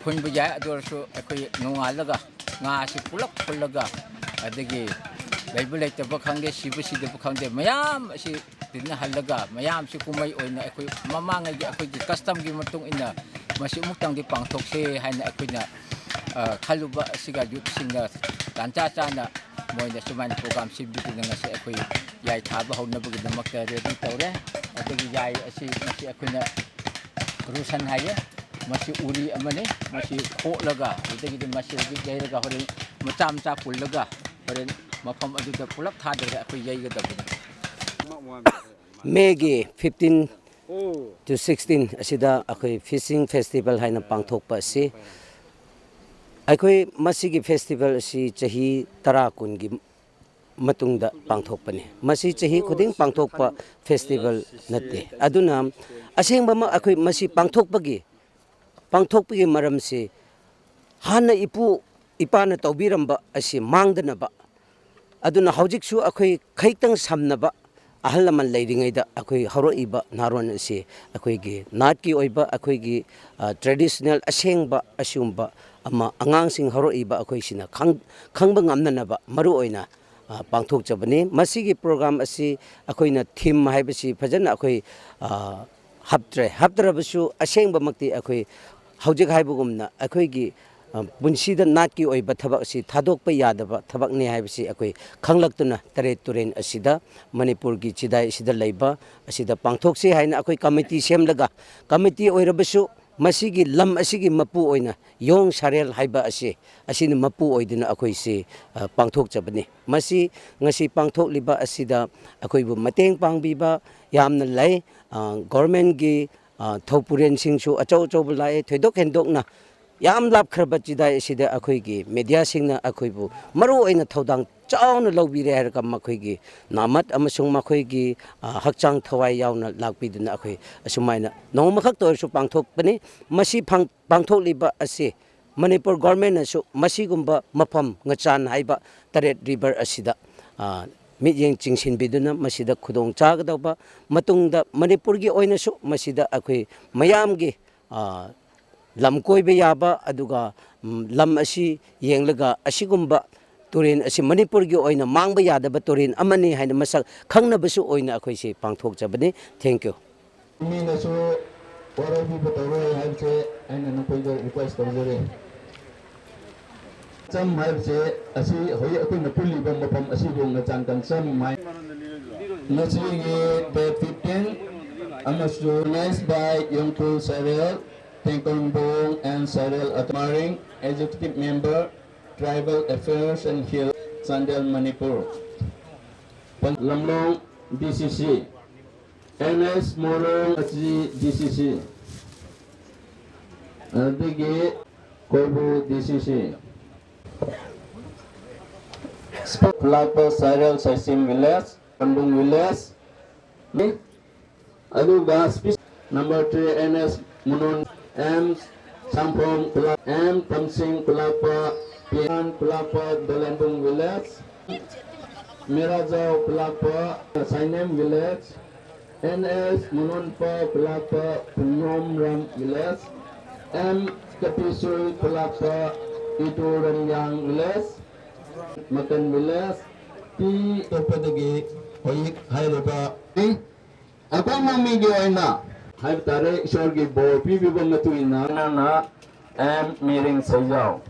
ꯈꯨꯟꯕ ꯌꯥꯏ, ꯑꯗꯨ ꯑꯣꯏꯔꯁꯨ ꯑꯩꯈꯣꯏ ꯅꯣꯡꯉꯥꯜꯂꯒ ꯉꯥꯁꯤ ꯄꯨꯂꯞ ꯈꯨꯜꯂꯒ, ꯑꯗꯒꯤ ꯂꯩꯕ ꯂꯩꯇꯕ ꯈꯪꯗꯦ, ꯁꯤꯕ ꯁꯤꯗꯕ ꯈꯪꯗꯦ, ꯃꯌꯥꯝ ꯑꯁꯤ ꯇꯤꯟꯅꯍꯜꯂꯒ, ꯃꯌꯥꯝꯁꯤ ꯀꯨꯝꯍꯩ ꯑꯣꯏꯅ ꯑꯩꯈꯣꯏ ꯃꯃꯥꯡꯉꯩꯒꯤ ꯑꯩꯈꯣꯏꯒꯤ customꯒꯤ ꯃꯇꯨꯡ ꯏꯟꯅ ꯃꯁꯤ ꯑꯃꯨꯛꯇꯪꯗꯤ ꯄꯥꯡꯊꯣꯛꯁꯦ ꯍꯥꯏꯅ ꯑꯩꯈꯣꯏꯅ, ꯑ, ꯈꯜꯂꯨꯕ ꯑꯁꯤꯒ youthꯁꯤꯡꯅ ꯇꯥꯟꯖꯥ ꯆꯥꯅ ꯃꯣꯏꯅ ꯁꯨꯃꯥꯏꯅ program ꯁꯤꯟꯕꯤꯗꯨꯅ ꯉꯁꯤ ꯑꯩꯈꯣꯏ ꯌꯥꯏ ꯊꯥꯕ ꯍꯧꯅꯕꯒꯤꯗꯃꯛꯇ ready ꯇꯧꯔꯦ꯫ ꯑꯗꯒꯤ ꯌꯥꯏ ꯑꯁꯤ ꯉꯁꯤ ꯑꯩꯈꯣꯏꯅ ꯔꯣꯁꯟ ꯍꯥꯏꯌꯦ, ꯃꯁꯤ ꯎꯔꯤ ꯑꯃꯅꯤ, ꯃꯁꯤ ꯈꯣꯛꯂꯒ, ꯑꯗꯨꯗꯒꯤꯗꯤ ꯃꯁꯤ ꯍꯧꯖꯤꯛ ꯌꯩꯔꯒ ꯍꯣꯔꯦꯟ ꯃꯆꯥ ꯃꯆꯥ ꯄꯨꯜꯂꯒ ꯍꯣꯔꯦꯟ ꯃꯐꯝ ꯑꯗꯨꯗ ꯄꯨꯂꯞ ꯊꯥꯗꯔꯒ ꯑꯩꯈꯣꯏ ꯌꯩꯒꯗꯕꯅꯤ꯫ Mayꯒꯤ fifteen to sixteen ꯑꯁꯤꯗ ꯑꯩꯈꯣꯏ fishing festival ꯍꯥꯏꯅ ꯄꯥꯡꯊꯣꯛꯄ ꯑꯁꯤ, ꯑꯩꯈꯣꯏ ꯃꯁꯤꯒꯤ festival ꯑꯁꯤ ꯆꯍꯤ ꯇꯔꯥ ꯀꯨꯟꯒꯤ ꯃꯇꯨꯡꯗ ꯄꯥꯡꯊꯣꯛꯄꯅꯤ꯫ ꯃꯁꯤ ꯆꯍꯤ ꯈꯨꯗꯤꯡ ꯄꯥꯡꯊꯣꯛꯄ festival ꯅꯠꯇꯦ꯫ ꯑꯗꯨꯅ ꯑꯁꯦꯡꯕꯃꯛ ꯑꯩꯈꯣꯏ ꯃꯁꯤ ꯄꯥꯡꯊꯣꯛꯄꯒꯤ, ꯄꯥꯡꯊꯣꯛꯄꯒꯤ ꯃꯔꯝꯁꯤ ꯍꯥꯟꯅ ꯏꯄꯨ ꯏꯄꯥꯅ ꯇꯧꯕꯤꯔꯝꯕ ꯑꯁꯤ ꯃꯥꯡꯗꯅꯕ, ꯑꯗꯨꯅ ꯍꯧꯖꯤꯛꯁꯨ ꯑꯩꯈꯣꯏ ꯈꯩꯇꯪ ꯁꯝꯅꯕ ꯑꯍꯜ ꯂꯃꯟ ꯂꯩꯔꯤꯉꯩꯗ ꯑꯩꯈꯣꯏ ꯍꯧꯔꯛꯏꯕ ꯅꯍꯥꯔꯣꯟ ꯑꯁꯤ ꯑꯩꯈꯣꯏꯒꯤ ꯅꯥꯠꯀꯤ ꯑꯣꯏꯕ, ꯑꯩꯈꯣꯏꯒꯤ, ꯑ, traditional ꯑꯁꯦꯡꯕ ꯑꯁꯤꯒꯨꯝꯕ ꯑꯃ ꯑꯉꯥꯡꯁꯤꯡ ꯍꯧꯔꯛꯏꯕ ꯑꯩꯈꯣꯏꯁꯤꯅ ꯈꯪ-, ꯈꯪꯕ ꯉꯝꯅꯅꯕ ꯃꯔꯨ ꯑꯣꯏꯅ, ꯑ, ꯄꯥꯡꯊꯣꯛꯆꯕꯅꯤ꯫ ꯃꯁꯤꯒꯤ program ꯑꯁꯤ ꯑꯩꯈꯣꯏꯅ theme ꯍꯥꯏꯕꯁꯤ ꯐꯖꯅ ꯑꯩꯈꯣꯏ, ꯑ, ꯍꯥꯞꯇ꯭ꯔꯦ꯫ ꯍꯥꯞꯇ꯭ꯔꯕꯁꯨ ꯑꯁꯦꯡꯕꯃꯛꯇꯤ ꯑꯩꯈꯣꯏ ꯍꯧꯖꯤꯛ ꯍꯥꯏꯕꯒꯨꯝꯅ ꯑꯩꯈꯣꯏꯒꯤ, ꯑ, ꯄꯨꯟꯁꯤꯗ ꯅꯥꯠꯀꯤ ꯑꯣꯏꯕ ꯊꯕꯛ ꯑꯁꯤ ꯊꯥꯗꯣꯛꯄ ꯌꯥꯗꯕ ꯊꯕꯛꯅꯤ ꯍꯥꯏꯕꯁꯤ ꯑꯩꯈꯣꯏ ꯈꯪꯂꯛꯇꯨꯅ ꯇꯔꯦꯠ ꯇꯨꯔꯦꯟ ꯑꯁꯤꯗ, ꯃꯅꯤꯄꯨꯔꯒꯤ ꯆꯤꯗꯥꯏ ꯑꯁꯤꯗ ꯂꯩꯕ ꯑꯁꯤꯗ ꯄꯥꯡꯊꯣꯛꯁꯤ ꯍꯥꯏꯅ ꯑꯩꯈꯣꯏ committee ꯁꯦꯝꯂꯒ, committee ꯑꯣꯏꯔꯕꯁꯨ ꯃꯁꯤꯒꯤ ꯂꯝ ꯑꯁꯤꯒꯤ ꯃꯄꯨ ꯑꯣꯏꯅ ꯌꯣꯡ ꯁꯥꯔꯦꯜ ꯍꯥꯏꯕ ꯑꯁꯤ, ꯑꯁꯤꯅ ꯃꯄꯨ ꯑꯣꯏꯗꯨꯅ ꯑꯩꯈꯣꯏꯁꯤ, ꯑ, ꯄꯥꯡꯊꯣꯛꯆꯕꯅꯤ꯫ ꯃꯁꯤ ꯉꯁꯤ ꯄꯥꯡꯊꯣꯛꯂꯤꯕ ꯑꯁꯤꯗ ꯑꯩꯈꯣꯏꯕꯨ ꯃꯇꯦꯡ ꯄꯥꯡꯕꯤꯕ ꯌꯥꯝꯅ ꯂꯩ꯫ ꯑ, governmentꯀꯤ, ꯑ, ꯊꯧꯄꯨꯔꯦꯟꯁꯤꯡꯁꯨ ꯑꯆꯧ ꯑꯆꯧꯕ ꯂꯥꯛꯑꯦ꯫ ꯊꯣꯏꯗꯣꯛ ꯍꯦꯟꯗꯣꯛꯅ ꯌꯥꯝ ꯂꯥꯞꯈ꯭ꯔꯕ ꯆꯤꯗꯥꯏ ꯑꯁꯤꯗ ꯑꯩꯈꯣꯏꯒꯤ mediaꯁꯤꯡꯅ ꯑꯩꯈꯣꯏꯕꯨ ꯃꯔꯨ ꯑꯣꯏꯅ ꯊꯧꯗꯥꯡ ꯆꯥꯎꯅ ꯂꯧꯕꯤꯔꯦ ꯍꯥꯏꯔꯒ ꯃꯈꯣꯏꯒꯤ ꯅꯥꯃꯠ ꯑꯃꯁꯨꯡ ꯃꯈꯣꯏꯒꯤ, ꯑ, ꯍꯛꯆꯥꯡ ꯊꯋꯥꯏ ꯌꯥꯎꯅ ꯂꯥꯛꯄꯤꯗꯨꯅ ꯑꯩꯈꯣꯏ ꯑꯁꯨꯃꯥꯏꯅ ꯅꯣꯡꯃꯈꯛꯇ ꯑꯣꯏꯔꯁꯨ ꯄꯥꯡꯊꯣꯛꯄꯅꯤ꯫ ꯃꯁꯤ ꯐꯪ-, ꯄꯥꯡꯊꯣꯛꯂꯤꯕ ꯑꯁꯤ ꯃꯅꯤꯄꯨꯔ ꯒꯣꯔꯃꯦꯟꯅꯁꯨ ꯃꯁꯤꯒꯨꯝꯕ ꯃꯐꯝ ꯉꯆꯥꯟ ꯍꯥꯏꯕ ꯇꯔꯦꯠ ꯔꯤꯚꯔ ꯑꯁꯤꯗ, ꯑ, ꯃꯤꯠꯌꯦꯡ ꯆꯤꯡꯁꯤꯟꯕꯤꯗꯨꯅ ꯃꯁꯤꯗ ꯈꯨꯗꯣꯡ ꯆꯥꯒꯗꯧꯕ, ꯃꯇꯨꯡꯗ ꯃꯅꯤꯄꯨꯔꯒꯤ ꯑꯣꯏꯅꯁꯨ ꯃꯁꯤꯗ ꯑꯩꯈꯣꯏ ꯃꯌꯥꯝꯒꯤ, ꯑ, ꯂꯝ ꯀꯣꯏꯕ ꯌꯥꯕ, ꯑꯗꯨꯒ, ꯎꯝ, ꯂꯝ ꯑꯁꯤ ꯌꯦꯡꯂꯒ ꯑꯁꯤꯒꯨꯝꯕ ꯇꯨꯔꯦꯟ ꯑꯁꯤ ꯃꯅꯤꯄꯨꯔꯒꯤ ꯑꯣꯏꯅ ꯃꯥꯡꯕ ꯌꯥꯗꯕ ꯇꯨꯔꯦꯟ ꯑꯃꯅꯤ ꯍꯥꯏꯅ ꯃꯁꯛ ꯈꯪꯅꯕꯁꯨ ꯑꯣꯏꯅ ꯑꯩꯈꯣꯏꯁꯤ ꯄꯥꯡꯊꯣꯛꯆꯕꯅꯤ꯫ Thank you꯫ ꯃꯤꯅꯁꯨ ꯋꯥꯔꯧꯕꯤꯕ ꯇꯧꯔꯣꯏ ꯍꯥꯏꯕꯁꯦ ꯑꯩꯅ ꯅꯈꯣꯏꯗ request ꯇꯧꯖꯔꯤ꯫ ꯆꯝ ꯍꯥꯏꯕꯁꯦ ꯑꯁꯤ ꯍꯧꯖꯤꯛ ꯑꯩꯈꯣꯏꯅ ꯄꯨꯜꯂꯤꯕ ꯃꯐꯝ ꯑꯁꯤꯕꯨ ꯉꯆꯥꯟ ꯀꯟꯆꯝ ꯍꯥꯏ꯫ ꯉꯁꯤꯒꯤ date fifteen ꯑꯃꯁꯨꯡ organized by Yongtul Cyril, Tengkon Bong and Cyril Atmaring, Executive Member, Tribal Affairs and Hill, Chandel, Manipur꯫ Lamlong D C C, N S Morong D C C, ꯑꯗꯒꯤ ꯀꯣꯏꯕꯨ D C C, ꯂꯥꯛꯄ Cyril Saisim Village, ꯀꯟꯕꯨꯡ Village, ꯑꯗꯨꯒ speech number three N S Munon, M Samphong ꯈꯨꯂꯥꯛ-, M Tamsing ꯈꯨꯂꯥꯛꯄ, P N ꯈꯨꯂꯥꯛꯄ, Dolenbung Village, Mirajao ꯈꯨꯂꯥꯛꯄ, Sainem Village, N S Munonpa ꯈꯨꯂꯥꯛꯄ, Punyomram Village, M Kapisui ꯈꯨꯂꯥꯛꯄ, Itu Ramyang Village, Makan Village, P ꯑꯇꯣꯞꯄꯗꯒꯤ ꯍꯧꯖꯤꯛ ꯍꯥꯏꯔꯤꯕ ꯑꯩꯈꯣꯏ ꯃꯃꯤꯒꯤ ꯑꯣꯏꯅ ꯍꯥꯏꯕ ꯇꯥꯔꯦ, ꯏꯁꯣꯔꯒꯤ ꯕꯣꯔ ꯄꯤꯕꯤꯕ ꯃꯇꯨꯡ ꯏꯟꯅ ꯅꯪꯅ M Miring Seijao꯫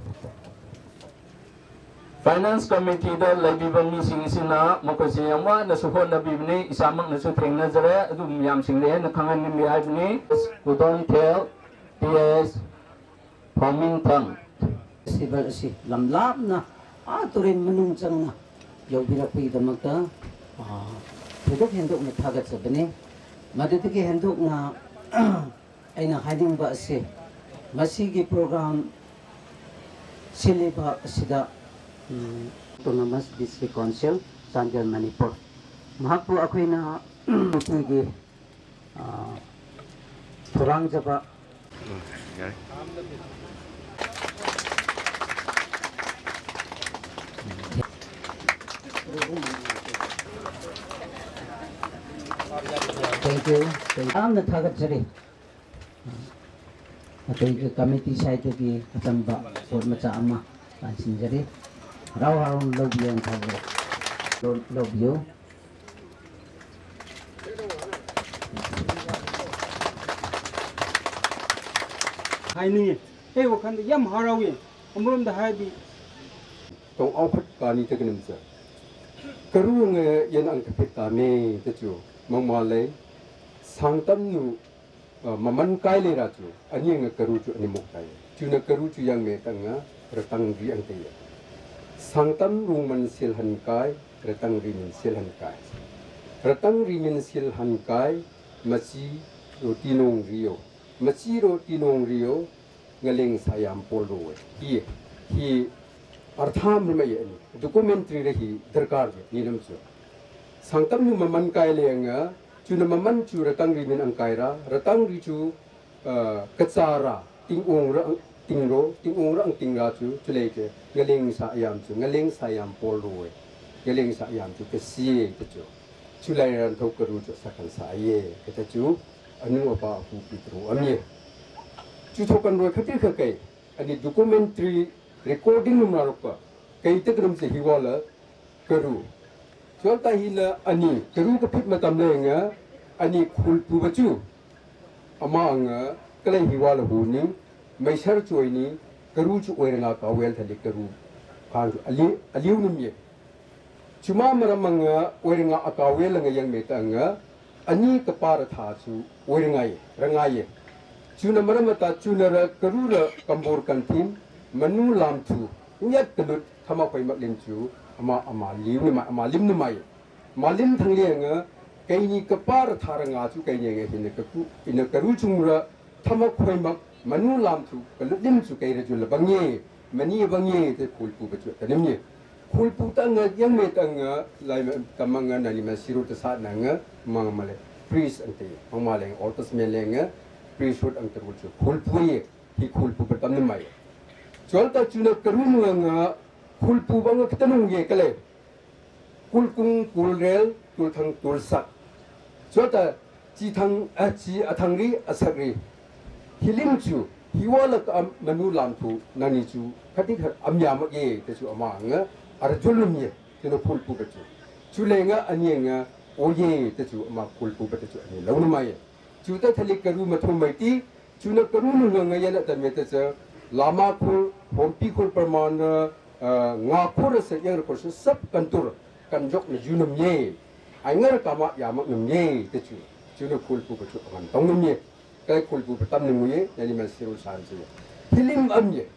Finance Committeeꯗ ꯂꯩꯕꯤꯕ ꯃꯤꯁꯤꯡꯁꯤꯅ ꯃꯈꯣꯏꯁꯤ ꯌꯥꯝ ꯋꯥꯅꯁꯨ ꯍꯣꯠꯅꯕꯤꯕꯅꯤ, ꯏꯁꯥꯃꯛꯅꯁꯨ ꯊꯦꯡꯅꯖꯔꯦ, ꯑꯗꯨꯝ ꯃꯌꯥꯝꯁꯤꯡꯗ ꯍꯦꯟꯅ ꯈꯪꯍꯟꯅꯤꯡꯕꯤ ꯍꯥꯏꯕꯅꯤ꯫ ꯈꯨꯗꯣꯟꯊꯦꯜ T S ꯐꯥꯃꯤꯟꯊꯪ꯫ Festival ꯑꯁꯤ ꯂꯝ ꯂꯥꯞꯅ, ꯑꯥ, ꯇꯨꯔꯦꯟ ꯃꯅꯨꯡ ꯆꯪꯅ ꯌꯧꯕꯤꯔꯛꯄꯒꯤꯗꯃꯛꯇ, ꯑꯥ, ꯊꯣꯏꯗꯣꯛ ꯍꯦꯟꯗꯣꯛꯅ ꯊꯥꯒꯠꯆꯕꯅꯤ꯫ ꯃꯗꯨꯗꯒꯤ ꯍꯦꯟꯗꯣꯛꯅ ꯑꯩꯅ ꯍꯥꯏꯅꯤꯡꯕ ꯑꯁꯤ, ꯃꯁꯤꯒꯤ program ꯁꯤꯜꯂꯤꯕ ꯑꯁꯤꯗ Autonomous District Council, Chandel, Manipur꯫ ꯃꯍꯥꯛꯄꯨ ꯑꯩꯈꯣꯏꯅ ꯅꯨꯡꯇꯤꯒꯤ, ꯑ, ꯊꯧꯔꯥꯡꯖꯕ Thank you. Thank you. ꯌꯥꯝꯅ ꯊꯥꯒꯠꯆꯔꯤ꯫ ꯑꯩꯈꯣꯏꯒꯤ committee side ꯇꯒꯤ ꯑꯆꯝꯕ ꯄꯣꯠ ꯃꯆꯥ ꯑꯃ ꯂꯥꯟꯁꯤꯟꯖꯔꯤ꯫ ꯍꯔꯥꯎ ꯍꯔꯥꯎꯅ ꯂꯧꯕꯤꯌꯨ ꯍꯥꯏꯅ ꯊꯥꯖꯩ꯫ ꯂꯧ-, ꯂꯧꯕꯤꯌꯨ꯫ ꯍꯥꯏꯅꯤꯡꯉꯤ꯫ ꯑꯩ ꯋꯥꯈꯜꯗ ꯌꯥꯝ ꯍꯔꯥꯎꯏ꯫ ꯑꯃꯔꯣꯝꯗ ꯍꯥꯏꯔꯗꯤ ꯇꯧ ꯑꯥꯎꯈꯠ ꯀꯥꯅꯤ ꯇꯒꯅꯝ ꯆ ꯀꯔꯨ ꯉ ꯌꯦꯟ ꯑꯪ ꯀꯐꯤꯠ ꯇꯥꯃꯦ ꯇꯆꯨ ꯃꯪꯃꯥ ꯂꯩ꯫ ꯁꯥꯡꯇꯝꯅꯨ, ꯑ, ꯃꯃꯟ ꯀꯥꯏ ꯂꯩꯔꯥ ꯆꯨ ꯑꯅꯤ ꯉ ꯀꯔꯨ ꯆꯨ ꯑꯅꯤꯃꯨꯛ ꯇꯥꯏ꯫ ꯆꯨꯅ ꯀꯔꯨ ꯆꯨ ꯌꯥꯡꯃꯦ ꯇꯪꯉ ꯔꯇꯪ ꯔꯤ ꯑꯪ ꯇꯩꯌꯦ꯫ ꯁꯥꯡꯇꯝ ꯔꯨꯡꯃꯟ ꯁꯤꯜꯍꯟ ꯀꯥꯏ, ꯔꯇꯪ ꯔꯤꯃꯤꯟ ꯁꯤꯜꯍꯟ ꯀꯥꯏ꯫ ꯔꯇꯪ ꯔꯤꯃꯤꯟ ꯁꯤꯜꯍꯟ ꯀꯥꯏ, ꯃꯆꯤ ꯔꯣꯇꯤ ꯅꯣꯡ ꯔꯤꯌꯣ꯫ ꯃꯆꯤ ꯔꯣꯇꯤ ꯅꯣꯡ ꯔꯤꯌꯣ, ꯉꯂꯦꯡ ꯁꯥꯌꯥꯝ ꯄꯣꯜꯔꯣꯏ꯫ ꯍꯤ, ꯍꯤ ꯑꯔꯊꯥ ꯃꯔꯃꯩ ꯑꯅꯤ꯫ Documentary ꯔ ꯍꯤ ꯗꯔꯀꯥꯔ ꯖꯦ, ꯅꯤꯅꯝꯁꯨ꯫ ꯁꯥꯡꯇꯝꯅꯨ ꯃꯃꯟ ꯀꯥꯏ ꯂꯦꯡꯉ, ꯆꯨꯅ ꯃꯃꯟ ꯆꯨ ꯔꯇꯪ ꯔꯤꯃꯤꯟ ꯑꯪꯀꯥꯏꯔ, ꯔꯇꯪ ꯔꯤ ꯆꯨ, ꯑ, ꯀꯆꯥꯔ, ꯇꯤꯡ ꯑꯣꯡꯔ ꯑꯪ-, ꯇꯤꯡꯔꯣ, ꯇꯤꯡ ꯑꯣꯡꯔ ꯑꯪ ꯇꯤꯡꯔ ꯆꯨ, ꯆꯨ ꯂꯩꯀꯦ, ꯉꯂꯦꯡ ꯁꯥ ꯑꯌꯥꯝ ꯆꯨ, ꯉꯂꯦꯡ ꯁꯥꯌꯥꯝ ꯄꯣꯜꯔꯣꯏ, ꯉꯂꯦꯡ ꯁꯥꯌꯥꯝ ꯆꯨ, ꯀꯁꯤꯌꯦ, ꯀꯆꯨ꯫ ꯆꯨꯂꯥꯏꯔꯥꯟ ꯊꯧ ꯀꯔꯨ ꯆꯨ ꯁꯥꯀꯟ ꯁꯥꯏꯌꯦ꯫ ꯀꯇ ꯆꯨ ꯑꯅꯨ ꯑꯄꯥ ꯑꯄꯨ ꯄꯤꯇ꯭ꯔꯨ ꯑꯃꯤꯌꯦ꯫ ꯆꯨ ꯊꯣꯛꯀꯟ ꯔꯣꯏ ꯈꯇꯤ ꯈ ꯀꯩ꯫ ꯑꯅꯤ documentary recording ꯅꯨꯝ ꯔꯥꯔꯛꯄ꯫ ꯀꯩ ꯇ ꯀꯔꯝ ꯆꯦ ꯍꯤꯋꯥꯂ ꯀꯔꯨ꯫ ꯆꯨꯋꯥꯜ ꯇꯥ ꯍꯤꯅ ꯑꯅꯤ ꯀꯔꯨ ꯀ ꯐꯤꯠ ꯃꯇꯝ ꯂꯩꯉ ꯑꯅꯤ ꯈꯨꯜ ꯄꯨꯕ ꯆꯨ꯫ ꯑꯃꯥꯡ ꯀꯂꯩ ꯍꯤꯋꯥ ꯂꯍꯨꯅꯤ, ꯃꯩꯁꯔ ꯆꯣꯏꯅꯤ, ꯀꯔꯨ ꯆꯨ ꯑꯣꯏꯔꯉꯥ ꯀꯥꯋꯦꯜ ꯊꯗꯤ ꯀꯔꯨ ꯈꯥꯡ ꯑꯂꯤ-, ꯑꯂꯤꯎ ꯅꯨꯃꯤ꯫ ꯆꯨꯃꯥ ꯃꯔꯝ ꯑꯉ ꯑꯣꯏꯔꯉꯥ ꯑꯀꯥꯋꯦꯜ ꯂꯉ ꯌꯦꯡꯃꯦ ꯇꯉ ꯑꯅꯤ ꯀꯄꯥꯔ ꯊꯥꯁꯨ ꯑꯣꯏꯔꯉꯥꯏ, ꯔꯉꯥꯏꯌꯦ꯫ ꯆꯨꯅ ꯃꯔꯝ ꯑꯇꯥ ꯆꯨꯅꯔ ꯀꯔꯨꯔ ꯀꯝꯕꯣꯔ ꯀꯟꯊꯤꯟ, ꯃꯅꯨ ꯂꯥꯝꯊꯨ, ꯌꯠ ꯀꯂꯨꯠ ꯊꯃ ꯈꯣꯏ ꯃꯛꯂꯤꯟ ꯆꯨ ꯑꯃ ꯑꯃ ꯂꯤꯎ ꯅꯨꯃꯥꯏ, ꯑꯃ ꯂꯤꯝ ꯅꯨꯃꯥꯏ꯫ ꯃꯥꯂꯤꯝ ꯊꯪꯂꯦꯡꯉ ꯀꯩꯅꯤ ꯀꯄꯥꯔ ꯊꯥꯔ ꯉꯥꯁꯨ ꯀꯩꯅꯦꯉ ꯍꯤꯟꯅ ꯀꯀꯨ ꯏꯅ ꯀꯔꯨ ꯆꯨꯝꯔ ꯊꯃꯛ ꯈꯣꯏꯃꯛ ꯃꯅꯨ ꯂꯥꯝꯊꯨ ꯀꯂꯨꯠꯂꯤꯝꯁꯨ ꯀꯩꯔ ꯖꯨꯂꯕꯪꯉꯦ꯫ mani bang ye te khulpu ba chu ta nim ye. Khulpu ta nga yang me ta nga lai ma ta ma nga nani ma siru ta sa na nga ma ma le. Priest ang te, ma ma le, Old Testament le nga, priesthood ang te ru chu khulpu ye, hi khulpu ba tam nim ma ye. Chol ta chu na karu nga nga, khulpu ba nga kita nung ye ka le. Kulkung, kulrel, tulthang, tulsak. Chota, chi thang, a chi, a thang ri, a sak ri. Hilim chu, hiwa la ka am, manu lam thu, nani chu, khati khat am ya ma ye, te chu ama nga, arjul num ye, te no khulpu ba chu. Chu le nga, ani nga, o ye, te chu ama khulpu ba te chu ani lau num ma ye. Chu ta thali karu ma thum mai ti, chu na karu nu nga nga ya la ta me ta cha, lama khur, hompi khur parman, ah, nga khur sa yang khur sa sab kan tur, kan jok na ju nam ye. Ai ngar ka ma ya ma nam ye, te chu. Chu na khulpu ba chu man tong nam ye. Kai khulpu ba tam nam ye, ya ni ma siru san chu. Hilim am ye.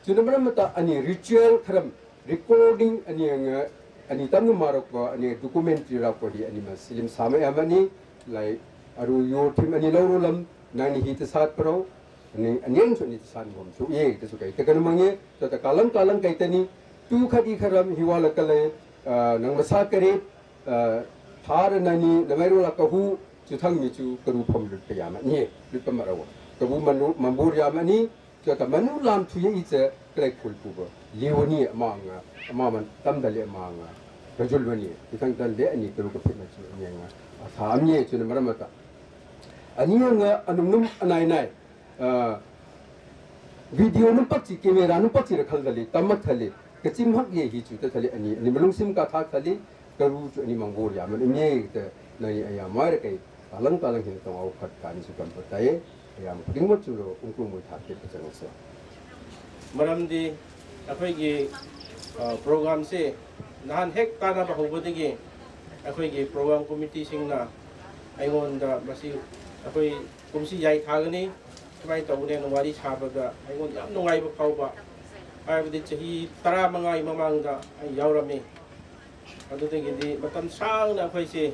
Chu na mara mata ani ritual kharam, recording ani nga, ani tam nu marok ko, ani documentary ra ko hi ani ma silim sama ya mani, lai aru yo thim ani lau ru lam, nani hi ta sat pro, ani, ani ang chu ani ta san bom chu ye, ta chu kai, ta kan mang ye, ta ta kalang kalang kai ta ni, tu khat i kharam hiwa la ka le, ah, nang ma sa kare, ah, thar nani, na mai ru la ka hu, chu thang mi chu karu pham lut pa ya ma ni, lut pa ma ra wa. Kabu manu, mambur ya ma ni, Cho ta manu lam thu ye i che, klek khulpu ba. Liu ni ama nga, ama man tam da le ama nga. Rajul wani, ti thang dan le ani karu ka phit na chu ni nga. A tha am ye chu na mara mata. Ani nga anung num anai nai. Ah, video num pak chi, camera num pak chi ra khal da le, tam mak tha le. Ka chim hak ye hi chu ta tha le ani, ani malung sim ka thak tha le. Karu chu ani mangbo ya man ne te nai aya mai ra kai. Talang talang hin tong au khat kan chu kan pa tai. Aya ma ding ma chu lo ung kung mui tha te pa chang sa. ꯃꯔꯝꯗꯤ ꯑꯩꯈꯣꯏꯒꯤ, ꯑ, programꯁꯦ ꯅꯍꯥꯟ ꯍꯦꯛ ꯀꯥꯟꯅꯕ ꯍꯧꯕꯗꯒꯤ ꯑꯩꯈꯣꯏꯒꯤ program committeeꯁꯤꯡꯅ ꯑꯩꯉꯣꯟꯗ ꯃꯁꯤ ꯑꯩꯈꯣꯏ ꯀꯨꯝꯁꯤ ꯌꯥꯏ ꯊꯥꯒꯅꯤ, ꯁꯨꯃꯥꯏꯅ ꯇꯧꯒꯅꯤ ꯍꯥꯏꯅ ꯋꯥꯔꯤ ꯁꯥꯕꯗ ꯑꯩꯉꯣꯟꯗ ꯌꯥꯝ ꯅꯨꯡꯉꯥꯏꯕ ꯐꯥꯎꯕ꯫ ꯍꯥꯏꯕꯗꯤ ꯆꯍꯤ ꯇꯔꯥꯃꯉꯥꯒꯤ ꯃꯃꯥꯡꯗ ꯑꯩ ꯌꯥꯎꯔꯝꯃꯤ꯫ ꯑꯗꯨꯗꯒꯤꯗꯤ ꯃꯇꯝ ꯁꯥꯡꯅ ꯑꯩꯈꯣꯏꯁꯦ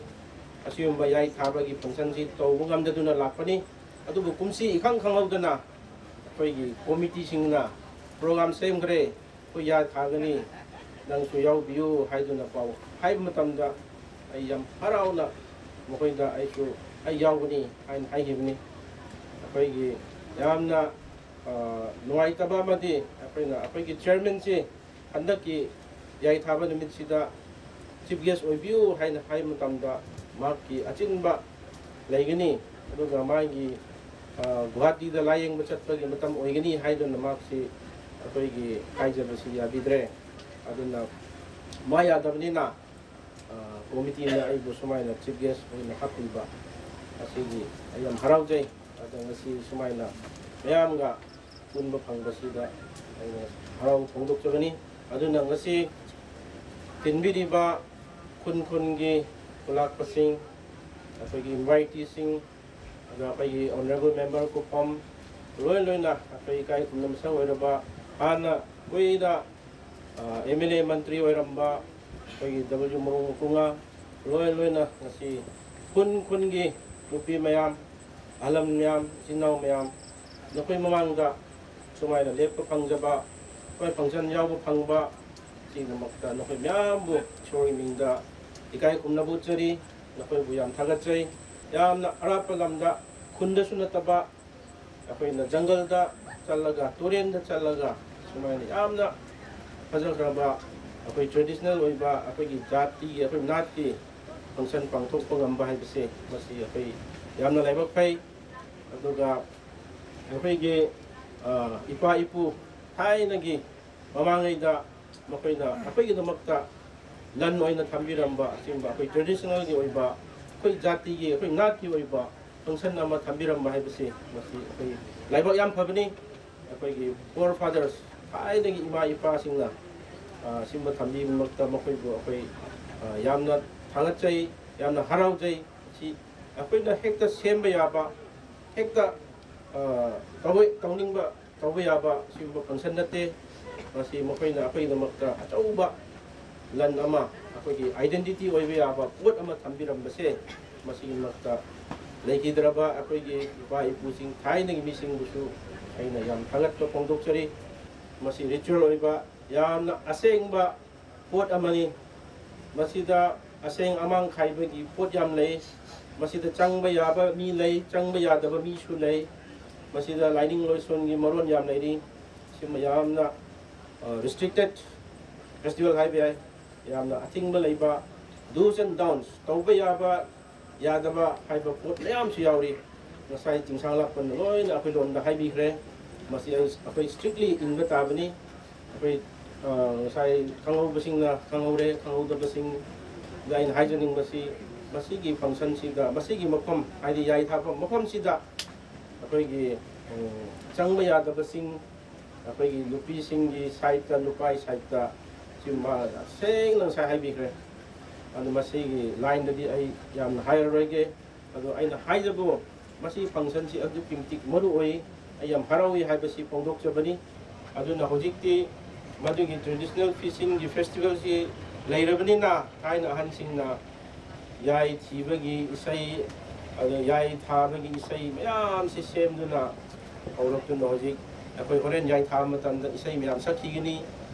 ꯑꯁꯤꯒꯨꯝꯕ ꯌꯥꯏ ꯊꯥꯕꯒꯤ functionꯁꯤ ꯇꯧꯕ ꯉꯝꯗꯗꯨꯅ ꯂꯥꯛꯄꯅꯤ꯫ ꯑꯗꯨꯕꯨ ꯀꯨꯝꯁꯤ ꯏꯈꯪ ꯈꯪꯍꯧꯗꯅ ꯑꯩꯈꯣꯏꯒꯤ committeeꯁꯤꯡꯅ ꯄ꯭ꯔꯣꯒ꯭ꯔꯥꯝ ꯁꯦꯝꯈ꯭ꯔꯦ, ꯑꯩꯈꯣꯏ ꯌꯥ ꯊꯥꯒꯅꯤ, ꯅꯪꯁꯨ ꯌꯥꯎꯕꯤꯌꯨ ꯍꯥꯏꯗꯨꯅ ꯄꯥꯎ ꯍꯥꯏꯕ ꯃꯇꯝꯗ ꯑꯩ ꯌꯥꯝ ꯍꯔꯥꯎꯅ ꯃꯈꯣꯏꯗ ꯑꯩꯁꯨ ꯑꯩ ꯌꯥꯎꯒꯅꯤ ꯍꯥꯏꯅ ꯍꯥꯏꯈꯤꯕꯅꯤ꯫ ꯑꯩꯈꯣꯏꯒꯤ ꯌꯥꯝꯅ ꯅꯨꯡꯉꯥꯏꯇꯕ ꯑꯃꯗꯤ ꯑꯩꯈꯣꯏꯅ ꯑꯩꯈꯣꯏꯒꯤ ꯆꯤꯌꯔꯃꯦꯟꯁꯤ ꯍꯟꯗꯛꯀꯤ ꯌꯥꯏꯊꯥꯕ ꯅꯨꯃꯤꯠꯁꯤꯗ ꯆꯤꯐ ꯒꯦꯁ ꯑꯣꯏꯕꯤꯌꯨ ꯍꯥꯏꯅ ꯍꯥꯏꯕ ꯃꯇꯝꯗ ꯃꯍꯥꯛꯀꯤ ꯑꯆꯤꯟꯕ ꯂꯩꯒꯅꯤ, ꯑꯗꯨꯒ ꯃꯥꯒꯤ ꯒꯨꯍꯥꯇꯤꯗ ꯂꯥꯏꯌꯦꯡꯕ ꯆꯠꯄꯒꯤ ꯃꯇꯝ ꯑꯣꯏꯒꯅꯤ ꯍꯥꯏꯗꯨꯅ ꯃꯍꯥꯛꯁꯤ ꯑꯩꯈꯣꯏꯒꯤ ꯍꯥꯏꯖꯕꯁꯤ ꯌꯥꯕꯤꯗ꯭ꯔꯦ꯫ ꯑꯗꯨꯅ ꯃꯥ ꯌꯥꯗꯕꯅꯤꯅ ꯀꯣꯃꯤꯇꯤꯅ ꯑꯩꯕꯨ ꯁꯨꯃꯥꯏꯅ ꯆꯤꯐ ꯒꯦꯁ ꯑꯣꯏꯅ ꯍꯥꯞꯄꯤꯕ ꯑꯁꯤꯒꯤ ꯑꯩ ꯌꯥꯝ ꯍꯔꯥꯎꯖꯩ꯫ ꯑꯗ ꯉꯁꯤ ꯁꯨꯃꯥꯏꯅ ꯃꯌꯥꯝꯒ ꯄꯨꯟꯕ ꯐꯪꯕꯁꯤꯗ ꯑꯩꯅ ꯍꯔꯥꯎꯕ ꯐꯣꯡꯗꯣꯛꯆꯒꯅꯤ꯫ ꯑꯗꯨꯅ ꯉꯁꯤ ꯇꯤꯟꯕꯤꯔꯤꯕ ꯈꯨꯟ ꯈꯨꯟꯒꯤ ꯈꯨꯂꯥꯛꯄꯁꯤꯡ, ꯑꯩꯈꯣꯏꯒꯤ ꯏꯟꯚꯥꯏꯇꯤꯁꯤꯡ, ꯑꯗꯨꯒ ꯑꯩꯈꯣꯏꯒꯤ ꯑꯣꯅꯔꯦꯕꯜ ꯃꯦꯝꯕꯔ ꯀꯨꯞꯐꯝ, ꯂꯣꯏ ꯂꯣꯏꯅ ꯑꯩꯈꯣꯏ ꯏꯀꯥꯏ ꯈꯨꯝꯅꯕ ꯃꯁꯛ ꯑꯣꯏꯔꯕ, ꯍꯥꯟꯅ ꯀꯨꯏꯅ ꯑꯦꯝ ꯑꯦꯜ ꯑꯦ ꯃꯟꯇ꯭ꯔꯤ ꯑꯣꯏꯔꯝꯕ ꯑꯩꯈꯣꯏꯒꯤ ꯗꯕꯜꯌꯨ ꯃꯔꯨ ꯃꯀꯨꯉ, ꯂꯣꯏ ꯂꯣꯏꯅ ꯉꯁꯤ ꯈꯨꯟ ꯈꯨꯟꯒꯤ ꯅꯨꯄꯤ ꯃꯌꯥꯝ, ꯑꯍꯜ ꯃꯌꯥꯝ, ꯏꯆꯤꯟ ꯏꯅꯥꯎ ꯃꯌꯥꯝ, ꯅꯈꯣꯏ ꯃꯃꯥꯡꯗ ꯁꯨꯃꯥꯏꯅ ꯂꯦꯞꯄ ꯐꯪꯖꯕ, ꯑꯩꯈꯣꯏ ꯐꯪꯁꯟ ꯌꯥꯎꯕ ꯐꯪꯕ, ꯁꯤꯒꯤꯗꯃꯛꯇ ꯅꯈꯣꯏ ꯃꯌꯥꯝꯕꯨ ꯏꯁꯣꯔꯒꯤ ꯃꯤꯡꯗ ꯏꯀꯥꯏ ꯈꯨꯝꯅꯕ ꯎꯠꯆꯔꯤ꯫ ꯅꯈꯣꯏꯕꯨ ꯌꯥꯝ ꯊꯥꯒꯠꯆꯩ꯫ ꯌꯥꯝꯅ ꯑꯔꯥꯞꯄ ꯂꯝꯗ, ꯈꯨꯟꯗꯁꯨ ꯅꯠꯇꯕ, ꯑꯩꯈꯣꯏꯅ ꯖꯪꯒꯜꯗ ꯆꯠꯂꯒ, ꯇꯨꯔꯦꯟꯗ ꯆꯠꯂꯒ, ꯁꯨꯃꯥꯏꯅ ꯌꯥꯝꯅ ꯐꯖꯈ꯭ꯔꯕ ꯑꯩꯈꯣꯏ ꯇ꯭ꯔꯦꯗꯤꯁꯅꯦꯜ ꯑꯣꯏꯕ ꯑꯩꯈꯣꯏꯒꯤ ꯖꯥꯇꯤꯒꯤ, ꯑꯩꯈꯣꯏ ꯅꯥꯠꯀꯤ ꯐꯪꯁꯟ ꯄꯥꯡꯊꯣꯛꯄ ꯉꯝꯕ ꯍꯥꯏꯕꯁꯦ, ꯃꯁꯤ ꯑꯩꯈꯣꯏ ꯌꯥꯝꯅ ꯂꯥꯏꯕꯛ ꯐꯩ꯫ ꯑꯗꯨꯒ ꯑꯩꯈꯣꯏꯒꯤ ꯏꯄꯥ ꯏꯄꯨ ꯊꯥꯏꯅꯒꯤ ꯃꯃꯥꯡꯉꯩꯗ ꯃꯈꯣꯏꯅ ꯑꯩꯈꯣꯏꯒꯤꯗꯃꯛꯇ ꯂꯟ ꯑꯣꯏꯅ ꯊꯝꯕꯤꯔꯝꯕ ꯑꯁꯤꯒꯨꯝꯕ ꯑꯩꯈꯣꯏ ꯇ꯭ꯔꯦꯗꯤꯁꯅꯦꯜꯒꯤ ꯑꯣꯏꯕ, ꯑꯩꯈꯣꯏ ꯖꯥꯇꯤꯒꯤ, ꯑꯩꯈꯣꯏ ꯅꯥꯠꯀꯤ ꯑꯣꯏꯕ ꯐꯪꯁꯟ ꯑꯃ ꯊꯝꯕꯤꯔꯝꯕ ꯍꯥꯏꯕꯁꯤ ꯃꯁꯤ ꯑꯩꯈꯣꯏ ꯂꯥꯏꯕꯛ ꯌꯥꯝ ꯐꯕꯅꯤ꯫ ꯑꯩꯈꯣꯏꯒꯤ ꯐꯣꯔ ꯐꯥꯗꯔꯁ, ꯊꯥꯏꯅꯒꯤ ꯏꯃꯥ ꯏꯄꯥꯁꯤꯡꯅ ꯁꯤꯒꯨꯝꯕ ꯊꯝꯕꯤꯕꯃꯛꯇ ꯃꯈꯣꯏꯕꯨ ꯑꯩꯈꯣꯏ ꯌꯥꯝꯅ ꯊꯥꯒꯠꯆꯩ, ꯌꯥꯝꯅ ꯍꯔꯥꯎꯖꯩ꯫ ꯁꯤ ꯑꯩꯈꯣꯏꯅ ꯍꯦꯛꯇ ꯁꯦꯝꯕ ꯌꯥꯕ, ꯍꯦꯛꯇ ꯇꯧꯕ, ꯇꯧꯅꯤꯡꯕ ꯇꯧꯕ ꯌꯥꯕ ꯁꯤꯒꯨꯝꯕ ꯐꯪꯁꯟ ꯅꯠꯇꯦ꯫ ꯃꯁꯤ ꯃꯈꯣꯏꯅ ꯑꯩꯈꯣꯏꯒꯤꯗꯃꯛꯇ ꯑꯆꯧꯕ ꯂꯟ ꯑꯃ, ꯑꯩꯈꯣꯏꯒꯤ ꯑꯥꯏꯗꯦꯟꯇꯤꯇꯤ ꯑꯣꯏꯕ ꯌꯥꯕ ꯄꯣꯠ ꯑꯃ ꯊꯝꯕꯤꯔꯝꯕꯁꯦ, ꯃꯁꯤꯒꯤꯗꯃꯛꯇ ꯂꯩꯈꯤꯗ꯭ꯔꯕ ꯑꯩꯈꯣꯏꯒꯤ ꯏꯄꯥ ꯏꯄꯨꯁꯤꯡ, ꯊꯥꯏꯅꯒꯤ ꯃꯤꯁꯤꯡꯕꯨꯁꯨ ꯑꯩꯅ ꯌꯥꯝ ꯊꯥꯒꯠꯄ ꯐꯣꯡꯗꯣꯛꯆꯔꯤ꯫ ꯃꯁꯤ ꯔꯤꯆꯨꯋꯦꯜ ꯑꯣꯏꯕ ꯌꯥꯝꯅ ꯑꯁꯦꯡꯕ ꯄꯣꯠ ꯑꯃꯅꯤ꯫ ꯃꯁꯤꯗ ꯑꯁꯦꯡ ꯑꯃꯥꯡ ꯈꯥꯏꯕꯒꯤ ꯄꯣꯠ ꯌꯥꯝ ꯂꯩ꯫ ꯃꯁꯤꯗ ꯆꯪꯕ ꯌꯥꯕ ꯃꯤ ꯂꯩ, ꯆꯪꯕ ꯌꯥꯗꯕ ꯃꯤꯁꯨ ꯂꯩ꯫ ꯃꯁꯤꯗ ꯂꯥꯏꯅꯤꯡ ꯂꯣꯏꯁꯣꯟꯒꯤ ꯃꯔꯣꯟ ꯌꯥꯝ ꯂꯩꯔꯤ꯫ ꯁꯤꯃ ꯌꯥꯝꯅ ꯔꯤꯁꯇ꯭ꯔꯤꯛꯇꯦꯠ ꯐꯦꯁꯇꯤꯚꯦꯜ ꯍꯥꯏꯕ ꯌꯥꯏ꯫ ꯌꯥꯝꯅ ꯑꯊꯤꯡꯕ ꯂꯩꯕ, do's and don'ts, ꯇꯧꯕ ꯌꯥꯕ ꯌꯥꯗꯕ ꯍꯥꯏꯕ ꯄꯣꯠ ꯃꯌꯥꯝꯁꯨ ꯌꯥꯎꯔꯤ꯫ ꯉꯁꯥꯏ ꯆꯤꯡꯁꯥꯡ ꯂꯥꯛꯄꯅ ꯂꯣꯏꯅ ꯑꯩꯈꯣꯏ ꯂꯣꯟꯗ ꯍꯥꯏꯕꯤꯈ꯭ꯔꯦ꯫ ꯃꯁꯤ ꯑꯩ, ꯑꯩꯈꯣꯏ ꯏꯁꯇ꯭ꯔꯤꯛꯂꯤ ꯏꯟꯕ ꯇꯥꯕꯅꯤ꯫ ꯑꯩꯈꯣꯏ, ꯑ, ꯉꯁꯥꯏ ꯈꯪꯍꯧꯕꯁꯤꯡꯅ ꯈꯪꯍꯧꯔꯦ, ꯈꯪꯍꯧꯗꯕꯁꯤꯡꯗ ꯑꯩꯅ ꯍꯥꯏꯖꯅꯤꯡꯕꯁꯤ, ꯃꯁꯤꯒꯤ ꯐꯪꯁꯟꯁꯤꯗ, ꯃꯁꯤꯒꯤ ꯃꯐꯝ, ꯍꯥꯏꯗꯤ ꯌꯥꯏ ꯊꯥꯐꯝ ꯃꯐꯝꯁꯤꯗ ꯑꯩꯈꯣꯏꯒꯤ, ꯎꯝ, ꯆꯪꯕ ꯌꯥꯗꯕꯁꯤꯡ, ꯑꯩꯈꯣꯏꯒꯤ ꯅꯨꯄꯤꯁꯤꯡꯒꯤ ꯁꯥꯏꯠꯇ, ꯅꯨꯄꯥꯒꯤ ꯁꯥꯏꯠꯇ, ꯁꯤ ꯃꯥ ꯁꯦꯡꯅ ꯉꯁꯥꯏ ꯍꯥꯏꯕꯤꯈ꯭ꯔꯦ꯫ ꯑꯗꯨ ꯃꯁꯤꯒꯤ ꯂꯥꯏꯟꯗꯗꯤ ꯑꯩ ꯌꯥꯝꯅ ꯍꯥꯏꯔꯔꯣꯏꯒꯦ꯫ ꯑꯗꯣ ꯑꯩꯅ ꯍꯥꯏꯖꯕꯨ, ꯃꯁꯤ ꯐꯪꯁꯟꯁꯤ ꯑꯗꯨꯛꯀꯤ ꯃꯇꯤꯛ ꯃꯔꯨ ꯑꯣꯏ, ꯑꯩ ꯌꯥꯝ ꯍꯔꯥꯎꯏ ꯍꯥꯏꯕꯁꯤ ꯐꯣꯡꯗꯣꯛꯆꯕꯅꯤ꯫ ꯑꯗꯨꯅ ꯍꯧꯖꯤꯛꯇꯤ ꯃꯗꯨꯒꯤ ꯇ꯭ꯔꯦꯗꯤꯁꯅꯦꯜ ꯐꯤꯁꯤꯡꯒꯤ ꯐꯦꯁꯇꯤꯚꯦꯜꯁꯤ ꯂꯩꯔꯕꯅꯤꯅ, ꯊꯥꯏꯅ ꯑꯍꯟꯁꯤꯡꯅ ꯌꯥꯏ ꯊꯤꯕꯒꯤ ꯏꯁꯩ, ꯑꯗ ꯌꯥꯏ ꯊꯥꯕꯒꯤ ꯏꯁꯩ ꯃꯌꯥꯝꯁꯤ ꯁꯦꯝꯗꯨꯅ ꯍꯧꯔꯛꯇꯨꯅ ꯍꯧꯖꯤꯛ ꯑꯩꯈꯣꯏ ꯍꯣꯔꯦꯟ ꯌꯥꯏ ꯊꯥꯕ ꯃꯇꯝꯗ ꯏꯁꯩ ꯃꯌꯥꯝ ꯁꯛꯈꯤꯒꯅꯤ꯫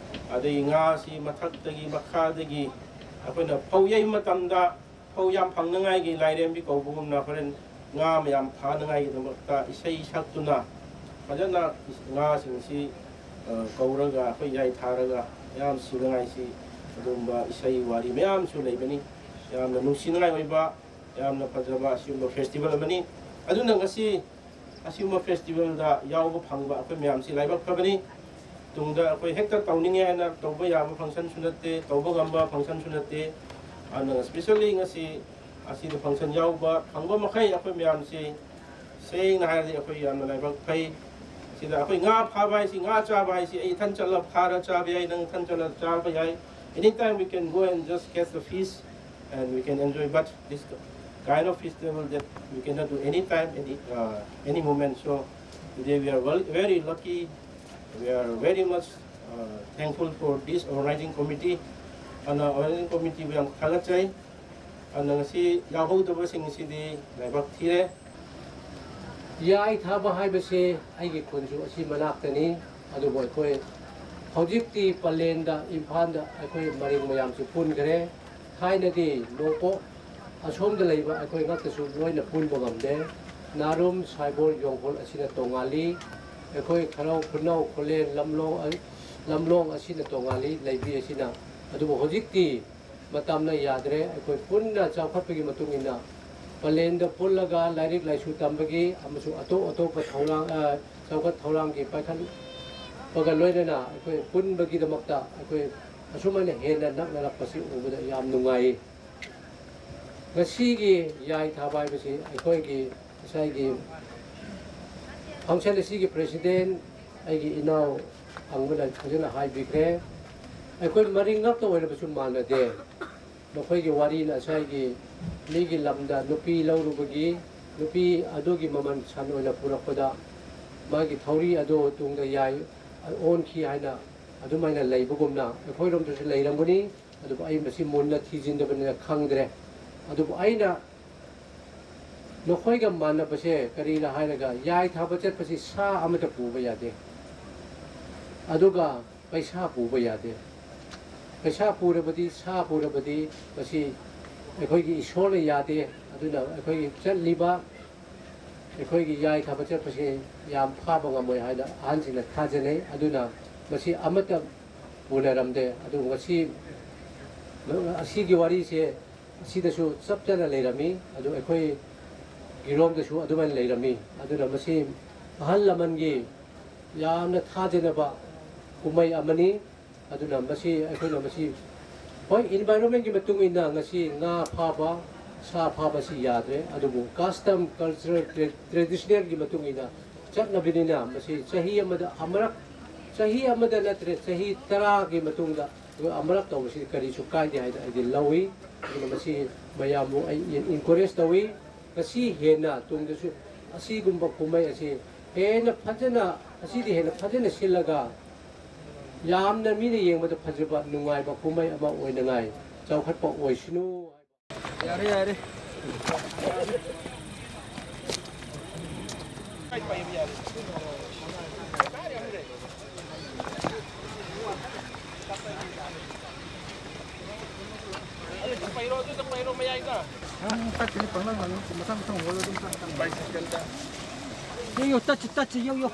ꯑꯗꯒꯤ ꯉꯥꯁꯤ ꯃꯊꯛꯇꯒꯤ ꯃꯈꯥꯗꯒꯤ ꯑꯩꯈꯣꯏꯅ ꯐꯧ ꯌꯩꯕ ꯃꯇꯝꯗ ꯐꯧ ꯌꯥꯝ ꯐꯪꯅꯉꯥꯏꯒꯤ ꯂꯥꯏꯔꯦꯝꯕꯤ ꯀꯧꯕꯒꯨꯝꯅ ꯍꯣꯔꯦꯟ ꯉꯥ ꯃꯌꯥꯝ ꯐꯥꯅꯉꯥꯏꯒꯤꯗꯃꯛꯇ ꯏꯁꯩ ꯁꯛꯇꯨꯅ ꯐꯖꯅ ꯉꯥꯁꯤꯡꯁꯤ, ꯑ, ꯀꯧꯔꯒ ꯑꯩꯈꯣꯏ ꯌꯥꯏ ꯊꯥꯔꯒ ꯃꯌꯥꯝ ꯁꯤꯅꯉꯥꯏꯁꯤ ꯑꯗꯨꯒꯨꯝꯕ ꯏꯁꯩ ꯋꯥꯔꯤ ꯃꯌꯥꯝꯁꯨ ꯂꯩꯕꯅꯤ꯫ ꯌꯥꯝꯅ ꯅꯨꯡꯁꯤꯅꯉꯥꯏ ꯑꯣꯏꯕ, ꯌꯥꯝꯅ ꯐꯖꯕ ꯑꯁꯤꯒꯨꯝꯕ ꯐꯦꯁꯇꯤꯚꯦꯜ ꯑꯃꯅꯤ꯫ ꯑꯗꯨꯅ ꯉꯁꯤ ꯑꯁꯤꯒꯨꯝꯕ ꯐꯦꯁꯇꯤꯚꯦꯜꯗ ꯌꯥꯎꯕ ꯐꯪꯕ ꯑꯩꯈꯣꯏ ꯃꯌꯥꯝꯁꯤ ꯂꯥꯏꯕꯛ ꯐꯕꯅꯤ꯫ ꯇꯨꯡꯗ ꯑꯩꯈꯣꯏ ꯍꯦꯛꯇ ꯇꯧꯅꯤꯡꯉꯦ ꯍꯥꯏꯅ ꯇꯧꯕ ꯌꯥꯕ ꯐꯪꯁꯟꯁꯨ ꯅꯠꯇꯦ, ꯇꯧꯕ ꯉꯝꯕ ꯐꯪꯁꯟꯁꯨ ꯅꯠꯇꯦ꯫ ꯑꯗꯨꯅ ꯏꯁꯄꯤꯁꯦꯜꯂꯤ ꯉꯁꯤ ꯑꯁꯤꯗ ꯐꯪꯁꯟ ꯌꯥꯎꯕ ꯐꯪꯕ ꯃꯈꯩ ꯑꯩꯈꯣꯏ ꯃꯌꯥꯝꯁꯤ ꯁꯦꯡꯅ ꯍꯥꯏꯔꯗꯤ ꯑꯩꯈꯣꯏ ꯌꯥꯝꯅ ꯂꯥꯏꯕꯛ ꯐꯩ꯫ ꯁꯤꯗ ꯑꯩꯈꯣꯏ ꯉꯥ ꯐꯥꯕ ꯍꯥꯏꯁꯤ, ꯉꯥ ꯆꯥꯕ ꯍꯥꯏꯁꯤ ꯑꯩ ꯏꯊꯟ ꯆꯠꯂ ꯐꯥꯔ ꯆꯥꯕ ꯌꯥꯏ, ꯅꯪ ꯏꯊꯟ ꯆꯠꯂ ꯆꯥꯕ ꯌꯥꯏ꯫ Anytime we can go and just catch the fish and we can enjoy, but this kind of festival that we cannot do anytime, any, uh, any moment. So today we are well, very lucky. We are very much, uh, thankful for this organizing committee. ꯑꯗꯨꯅ organizing committeeꯕꯨ ꯌꯥꯝ ꯊꯥꯒꯠꯆꯩ꯫ ꯑꯗꯨꯅ ꯉꯁꯤ ꯌꯥꯎꯍꯧꯗꯕꯁꯤꯡꯁꯤꯗꯤ ꯂꯥꯏꯕꯛ ꯊꯤꯔꯦ꯫ ꯌꯥꯏ ꯊꯥꯕ ꯍꯥꯏꯕꯁꯤ ꯑꯩꯒꯤ ꯈꯨꯟꯁꯨ ꯑꯁꯤ ꯃꯅꯥꯛꯇꯅꯤ꯫ ꯑꯗꯨꯕꯨ ꯑꯩꯈꯣꯏ ꯍꯧꯖꯤꯛꯇꯤ ꯄꯂꯦꯟꯗ, ꯏꯝꯐꯥꯜꯗ ꯑꯩꯈꯣꯏ ꯃꯔꯤꯡ ꯃꯌꯥꯝꯁꯤ ꯄꯨꯟꯈ꯭ꯔꯦ꯫ ꯊꯥꯏꯅꯗꯤ ꯅꯣꯡꯄꯣꯛ ꯑꯁꯣꯝꯗ ꯂꯩꯕ ꯑꯩꯈꯣꯏ ꯉꯥꯛꯇꯁꯨ ꯂꯣꯏꯅ ꯄꯨꯟꯕ ꯉꯝꯗꯦ꯫ ꯅꯥꯔꯨꯝ, ꯁꯥꯏꯕꯣꯜ, ꯌꯣꯡꯈꯣꯜ ꯑꯁꯤꯅ ꯇꯣꯉꯥꯜꯂꯤ꯫ ꯑꯩꯈꯣꯏ ꯈꯔꯥꯎ, ꯈꯨꯔꯅꯧ, ꯈꯨꯂꯦꯟ, ꯂꯝꯂꯣꯡ, ꯂꯝꯂꯣꯡ ꯑꯁꯤꯅ ꯇꯣꯉꯥꯜꯂꯤ, ꯂꯩꯕꯤ ꯑꯁꯤꯅ꯫ ꯑꯗꯨꯕꯨ ꯍꯧꯖꯤꯛꯇꯤ ꯃꯇꯝꯅ ꯌꯥꯗ꯭ꯔꯦ꯫ ꯑꯩꯈꯣꯏ ꯄꯨꯟꯅ ꯆꯥꯎꯈꯠꯄꯒꯤ ꯃꯇꯨꯡ ꯏꯟꯅ ꯄꯂꯦꯟꯗ ꯄꯨꯜꯂꯒ ꯂꯥꯏꯔꯤꯛ ꯂꯥꯏꯁꯨ ꯇꯝꯕꯒꯤ ꯑꯃꯁꯨꯡ ꯑꯇꯣꯞ ꯑꯇꯣꯞꯄ ꯊꯧꯔꯥꯡ, ꯑ, ꯆꯥꯎꯈꯠ ꯊꯧꯔꯥꯡꯒꯤ ꯄꯥꯏꯈꯠꯄꯒ ꯂꯣꯏꯅꯅ ꯑꯩꯈꯣꯏ ꯄꯨꯟꯕꯒꯤꯗꯃꯛꯇ ꯑꯩꯈꯣꯏ ꯑꯁꯨꯃꯥꯏꯅ ꯍꯦꯟꯅ ꯅꯛꯅꯔꯛꯄꯁꯤ ꯎꯕꯗ ꯌꯥꯝ ꯅꯨꯡꯉꯥꯏ꯫ ꯉꯁꯤꯒꯤ ꯌꯥꯏ ꯊꯥꯕ ꯍꯥꯏꯕꯁꯤ ꯑꯩꯈꯣꯏꯒꯤ ꯉꯁꯥꯏꯒꯤ function ꯑꯁꯤꯒꯤ president ꯑꯩꯒꯤ ꯏꯅꯥꯎ ꯑꯪꯕꯅ ꯐꯖꯅ ꯍꯥꯏꯕꯤꯈ꯭ꯔꯦ꯫ ꯑꯩꯈꯣꯏ ꯃꯔꯤꯡ ꯉꯥꯛꯇ ꯑꯣꯏꯔꯕꯁꯨ ꯃꯥꯟꯅꯗꯦ꯫ ꯃꯈꯣꯏꯒꯤ ꯋꯥꯔꯤꯅ ꯉꯁꯥꯏꯒꯤ ꯃꯤꯒꯤ ꯂꯝꯗ ꯅꯨꯄꯤ ꯂꯧꯔꯨꯕꯒꯤ, ꯅꯨꯄꯤ ꯑꯗꯨꯒꯤ ꯃꯃꯜ ꯁꯟ ꯑꯣꯏꯅ ꯄꯨꯔꯛꯄꯗ ꯃꯥꯒꯤ ꯊꯧꯔꯤ ꯑꯗꯨ ꯇꯨꯡꯗ ꯌꯥꯏ ꯑꯣꯟꯈꯤ ꯍꯥꯏꯅ ꯑꯗꯨꯃꯥꯏꯅ ꯂꯩꯕꯒꯨꯝꯅ ꯑꯩꯈꯣꯏꯔꯣꯝꯗꯁꯨ ꯂꯩꯔꯝꯒꯅꯤ꯫ ꯑꯗꯨꯕꯨ ꯑꯩ ꯃꯁꯤ ꯃꯨꯟꯅ ꯊꯤꯖꯤꯟꯗꯕꯅꯤꯅ ꯈꯪꯗ꯭ꯔꯦ꯫ ꯑꯗꯨꯕꯨ ꯑꯩꯅ ꯅꯈꯣꯏꯒ ꯃꯥꯟꯅꯕꯁꯦ ꯀꯔꯤꯅ ꯍꯥꯏꯔꯒ, ꯌꯥꯏ ꯊꯥꯕ ꯆꯠꯄꯁꯤ ꯁꯥ ꯑꯃꯠꯇ ꯄꯨꯕ ꯌꯥꯗꯦ, ꯑꯗꯨꯒ ꯄꯩꯁꯥ ꯄꯨꯕ ꯌꯥꯗꯦ꯫ ꯄꯩꯁꯥ ꯄꯨꯔꯕꯗꯤ, ꯁꯥ ꯄꯨꯔꯕꯗꯤ ꯃꯁꯤ ꯑꯩꯈꯣꯏꯒꯤ ꯏꯁꯣꯔꯅ ꯌꯥꯗꯦ꯫ ꯑꯗꯨꯅ ꯑꯩꯈꯣꯏꯒꯤ ꯆꯠꯂꯤꯕ, ꯑꯩꯈꯣꯏꯒꯤ ꯌꯥꯏ ꯊꯥꯕ ꯆꯠꯄꯁꯦ ꯌꯥꯝ ꯐꯥꯕ ꯉꯝꯃꯣꯏ ꯍꯥꯏꯅ ꯑꯍꯟꯁꯤꯡꯅ ꯊꯥꯖꯅꯩ꯫ ꯑꯗꯨꯅ ꯃꯁꯤ ꯑꯃꯠꯇ ꯎꯅꯔꯝꯗꯦ꯫ ꯑꯗꯨ ꯉꯁꯤ, ꯑꯁꯤꯒꯤ ꯋꯥꯔꯤꯁꯦ ꯑꯁꯤꯗꯁꯨ ꯆꯞ ꯆꯥꯅ ꯂꯩꯔꯝꯃꯤ꯫ ꯑꯗꯨ ꯑꯩꯈꯣꯏꯒꯤꯔꯣꯝꯗꯁꯨ ꯑꯗꯨꯃꯥꯏꯅ ꯂꯩꯔꯝꯃꯤ꯫ ꯑꯗꯨꯅ ꯃꯁꯤ ꯑꯍꯜ ꯂꯃꯟꯒꯤ ꯌꯥꯝꯅ ꯊꯥꯖꯅꯕ ꯀꯨꯝꯍꯩ ꯑꯃꯅꯤ꯫ ꯑꯗꯨꯅ ꯃꯁꯤ ꯑꯩꯈꯣꯏꯅ ꯃꯁꯤ, ꯍꯣꯏ, environment ꯀꯤ ꯃꯇꯨꯡ ꯏꯟꯅ ꯉꯁꯤ ꯉꯥ ꯐꯥꯕ, ꯁꯥ ꯐꯥꯕꯁꯤ ꯌꯥꯗ꯭ꯔꯦ꯫ ꯑꯗꯨꯕꯨ custom, cultural, tra-, traditional ꯒꯤ ꯃꯇꯨꯡ ꯏꯟꯅ ꯆꯠꯅꯕꯤꯅꯤꯅ ꯃꯁꯤ ꯆꯍꯤ ꯑꯃꯗ ꯑꯃꯔꯛ, ꯆꯍꯤ ꯑꯃꯗ ꯅꯠꯇ꯭ꯔꯦ, ꯆꯍꯤ ꯇꯔꯥꯒꯤ ꯃꯇꯨꯡꯗ ꯑꯃꯔꯛ ꯇꯧꯕꯁꯤ ꯀꯔꯤꯁꯨ ꯀꯥꯏꯗꯦ ꯍꯥꯏꯅ ꯑꯩꯗꯤ ꯂꯧꯏ꯫ ꯑꯗꯨꯅ ꯃꯁꯤ ꯃꯌꯥꯝꯕꯨ ꯑꯩ encourage ꯇꯧꯏ꯫ ꯉꯁꯤ ꯍꯦꯟꯅ ꯇꯨꯡꯗꯁꯨ ꯑꯁꯤꯒꯨꯝꯕ ꯀꯨꯝꯍꯩ ꯑꯁꯤ ꯍꯦꯟꯅ ꯐꯖꯅ, ꯑꯁꯤꯗꯤ ꯍꯦꯟꯅ ꯐꯖꯅ ꯁꯤꯜꯂꯒ ꯌꯥꯝꯅ ꯃꯤꯅ ꯌꯦꯡꯕꯗ ꯐꯖꯕ, ꯅꯨꯡꯉꯥꯏꯕ ꯀꯨꯝꯍꯩ ꯑꯃ ꯑꯣꯏꯅꯉꯥꯏ ꯆꯥꯎꯈꯠꯄ ꯑꯣꯏꯁꯅꯨ꯫ ꯌꯥꯔꯦ, ꯌꯥꯔꯦ꯫ ꯌꯣ, ꯌꯣ, ꯇꯠꯁꯤ, ꯇꯠꯁꯤ, ꯌꯣ, ꯌꯣ꯫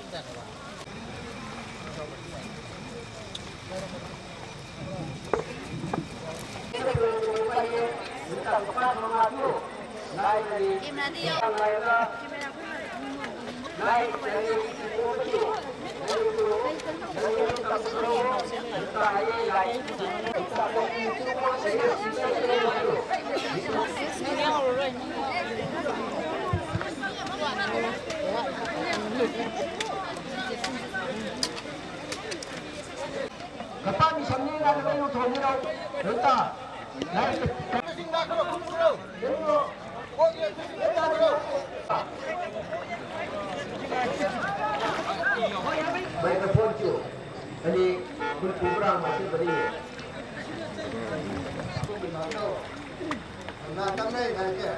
Kata mi samni na kata yung thoni rau. Renta. Microphone chu. Ani kun program ma chu bani. Na tam nai na ke.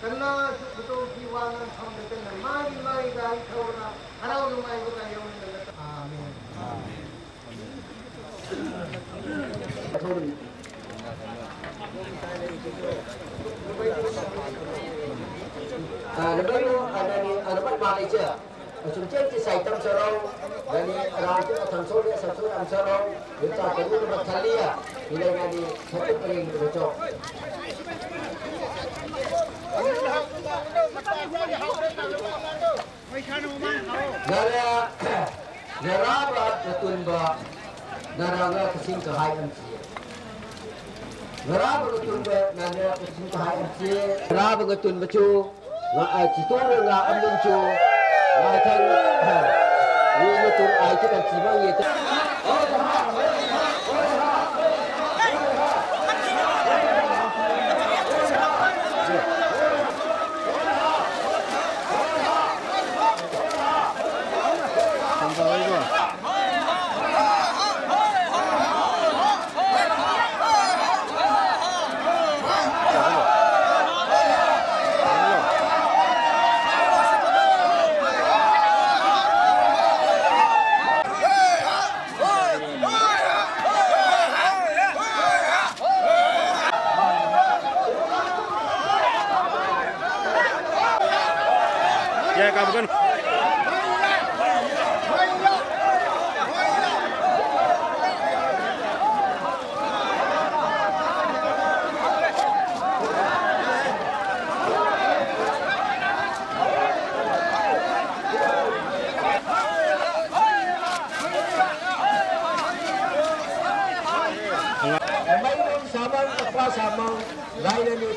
Kana su kutu ki wa nan tham de na ma ni ma ni ga i thau na. Harau nu ma i ga yong na. Amen. Nara, nara ba katun ba, nara nga kasing kahai am si. Nara ba katun ba, nara kasing kahai am si. Nara ba katun ba chu, nga ai chi tu nga am dun chu. Nga thang, ha. Ni ni tu ai chi kan chi bang ye ta. Mairum samang, apa samang, lain ni.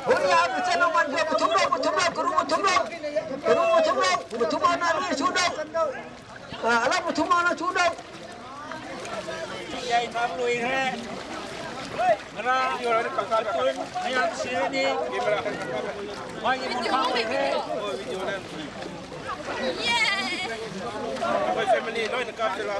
ꯍꯣꯏ, ꯌꯥꯝꯅ ꯆꯠꯅ ꯃꯟꯈ꯭ꯔꯦ꯫ ꯃꯊꯨꯝ ꯂꯧ, ꯃꯊꯨꯝ ꯂꯧ, ꯀꯔꯨ ꯃꯊꯨꯝ ꯂꯧ꯫ ꯀꯔꯨ ꯃꯊꯨꯝ ꯂꯧ, ꯃꯊꯨꯝ ꯃꯥꯅ ꯑꯅꯤ ꯁꯨ ꯂꯧ꯫ ꯑ, ꯑꯂꯥ ꯃꯊꯨꯝ ꯃꯥꯅ ꯁꯨ ꯂꯧ꯫ ꯌꯥꯏ ꯊꯥꯕ ꯂꯣꯏꯈ꯭ꯔꯦ꯫ ꯉꯔꯥꯡ ꯃꯌꯥꯝ ꯁꯤꯔꯅꯤ꯫ ꯃꯥꯒꯤ ꯃꯈꯥ ꯑꯣꯏꯈ꯭ꯔꯦ꯫ ꯑꯩꯈꯣꯏ family ꯂꯣꯏꯅ ꯀꯥꯞꯁꯤꯔꯣ?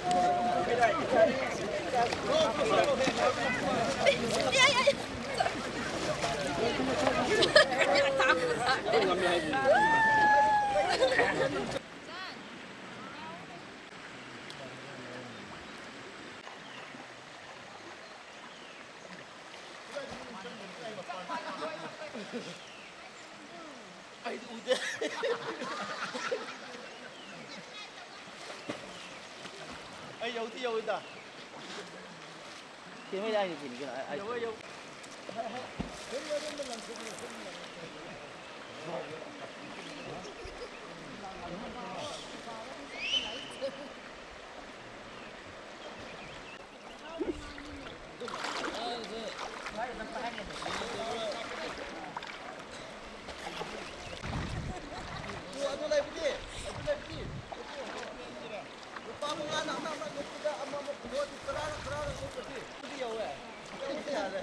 ꯑꯩꯗꯤ ꯎꯗꯦ꯫ ꯑꯩ ꯌꯧꯗꯤ ꯌꯧꯏꯗ꯫ ꯀꯩꯅꯣ ꯌꯥꯏꯅꯤ ꯀꯩꯅꯣ, ꯀꯩꯅꯣ, ꯑꯩ, ꯑꯩ ꯌꯧꯋꯦ, ꯌꯧ-, ꯑꯗꯨ ꯂꯩꯕꯗꯤ, ꯑꯗꯨ ꯂꯩꯕꯗꯤ꯫ ꯂꯨꯄꯥ ꯃꯉꯥꯅ ꯑꯃ ꯑꯃ ꯂꯨꯞꯄꯗ ꯑꯃ ꯑꯃ ꯈꯨꯗꯣꯜꯗꯤ ꯇꯔꯥꯒ ꯇꯔꯥꯒ ꯂꯨꯞꯄꯗꯤ ꯑꯗꯨꯗꯤ ꯌꯧꯋꯦ꯫ ꯌꯧꯕ ꯌꯥꯔꯦ꯫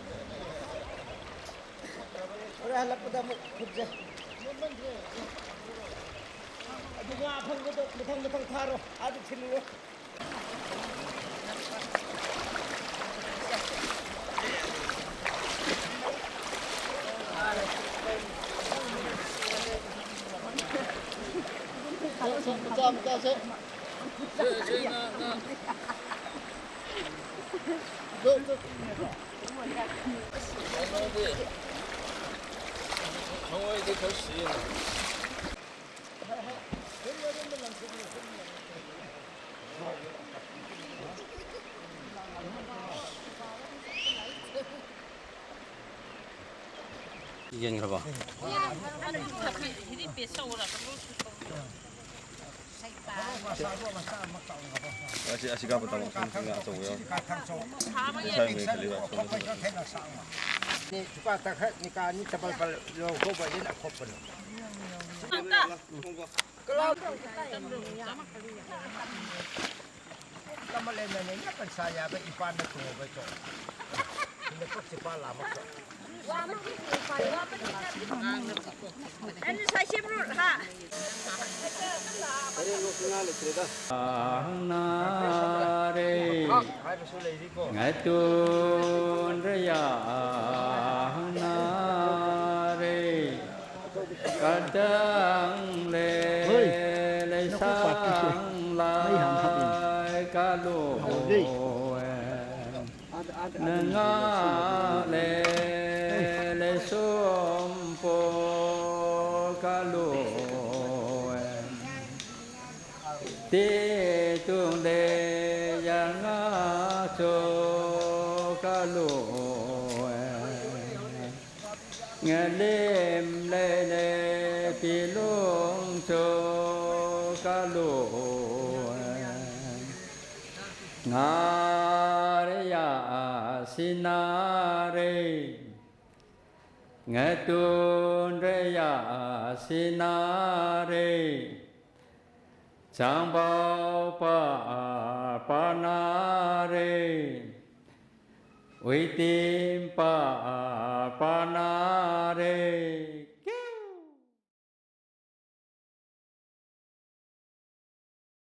ꯍꯣꯔꯦꯟ ꯍꯜꯂꯛꯄꯗ ꯑꯃꯨꯛ ꯈꯨꯠꯁꯦ꯫ ꯑꯗꯨ ꯉꯥ ꯑꯐꯪꯕꯗꯣ ꯃꯊꯪ ꯃꯊꯪ ꯊꯥꯔꯣ꯫ ꯑꯥꯗ ꯊꯤꯜꯂꯨꯔꯣ꯫ ꯌꯦꯟꯈ꯭ꯔꯕꯣ? ꯑꯁꯤ, ꯑꯁꯤ ꯀꯥꯞꯄ ꯇꯥꯃꯣ, ꯁꯨꯝ ꯉꯥ ꯑꯆꯧꯕ ꯌꯥꯎꯔꯤ꯫ ꯂꯩꯁꯥꯕꯤ ꯃꯩ ꯈꯜꯂꯤꯕ ꯑꯆꯧꯕꯗꯨ꯫ ꯂꯨꯄꯥ ꯇꯔꯥ ꯈꯔ ꯅꯤꯀꯥ ꯑꯅꯤ ꯇꯕꯜ ꯄꯜ ꯂꯧꯊꯣꯛꯄ ꯑꯁꯤꯅ ꯑꯈꯣꯠꯄꯅꯤ꯫ ꯀꯃ ꯂꯩꯅ ꯂꯩꯅ ꯄꯟꯁꯥ ꯌꯥꯕ ꯏꯄꯥꯅ ꯇꯣꯡꯕ ꯆꯣ꯫ ꯁꯤꯅ ꯄꯛꯁꯤ ꯄꯥ ꯂꯥꯃꯛꯇ꯫ ꯑꯩꯅ ꯁꯥꯏꯁꯦ ꯕ꯭ꯔꯨꯠ ꯍꯥ꯫ ꯇꯔꯦꯠ ꯂꯣꯛꯇ ꯉꯥ ꯂꯩꯇ꯭ꯔꯦꯗ꯫ ꯅꯥꯔꯦ꯫ ꯍꯥꯏꯕꯁꯨ ꯂꯩꯔꯤꯀꯣ꯫ ꯉꯥꯇꯣꯟꯗ꯭ꯔ ꯌꯥ ꯅꯥꯔꯦ꯫ ꯀꯗꯪ ꯂꯦ ꯍꯣꯏ, ꯅꯈꯣꯏ ꯄꯥꯔꯇꯤꯁꯦ ꯂꯩꯁꯥꯡ ꯃꯩ ꯍꯥꯟꯅ ꯍꯥꯞꯄꯤꯅꯦ꯫ ꯂꯥꯏ ꯀꯥꯂꯣ꯫ ꯍꯥꯎꯗꯦ꯫ ꯅꯉꯥ ꯂꯦ ꯂꯦꯁꯣꯝ ꯄꯣ ꯀꯥꯂꯣ꯫ ꯇꯦ ꯇꯨꯡ ꯂꯦ ꯌꯥꯉꯥ ꯆꯣ ꯀꯥꯂꯣ꯫ ꯉꯂꯦꯝ ꯂꯩ ꯂꯩ ꯄꯤꯂꯣꯡ ꯆꯣ ꯀꯥꯂꯣ꯫ ꯉꯥꯔꯌꯥ ꯁꯤꯅꯥꯔꯦ꯫ ꯉꯇꯨꯟꯗ꯭ꯔꯌꯥ ꯁꯤꯅꯥꯔꯦ꯫ ꯆꯥꯡꯕꯥꯎ ꯄꯥ ꯄꯥꯅꯥꯔꯦ꯫ ꯎꯏꯇꯤꯝ ꯄꯥ ꯄꯥꯅꯥꯔꯦ꯫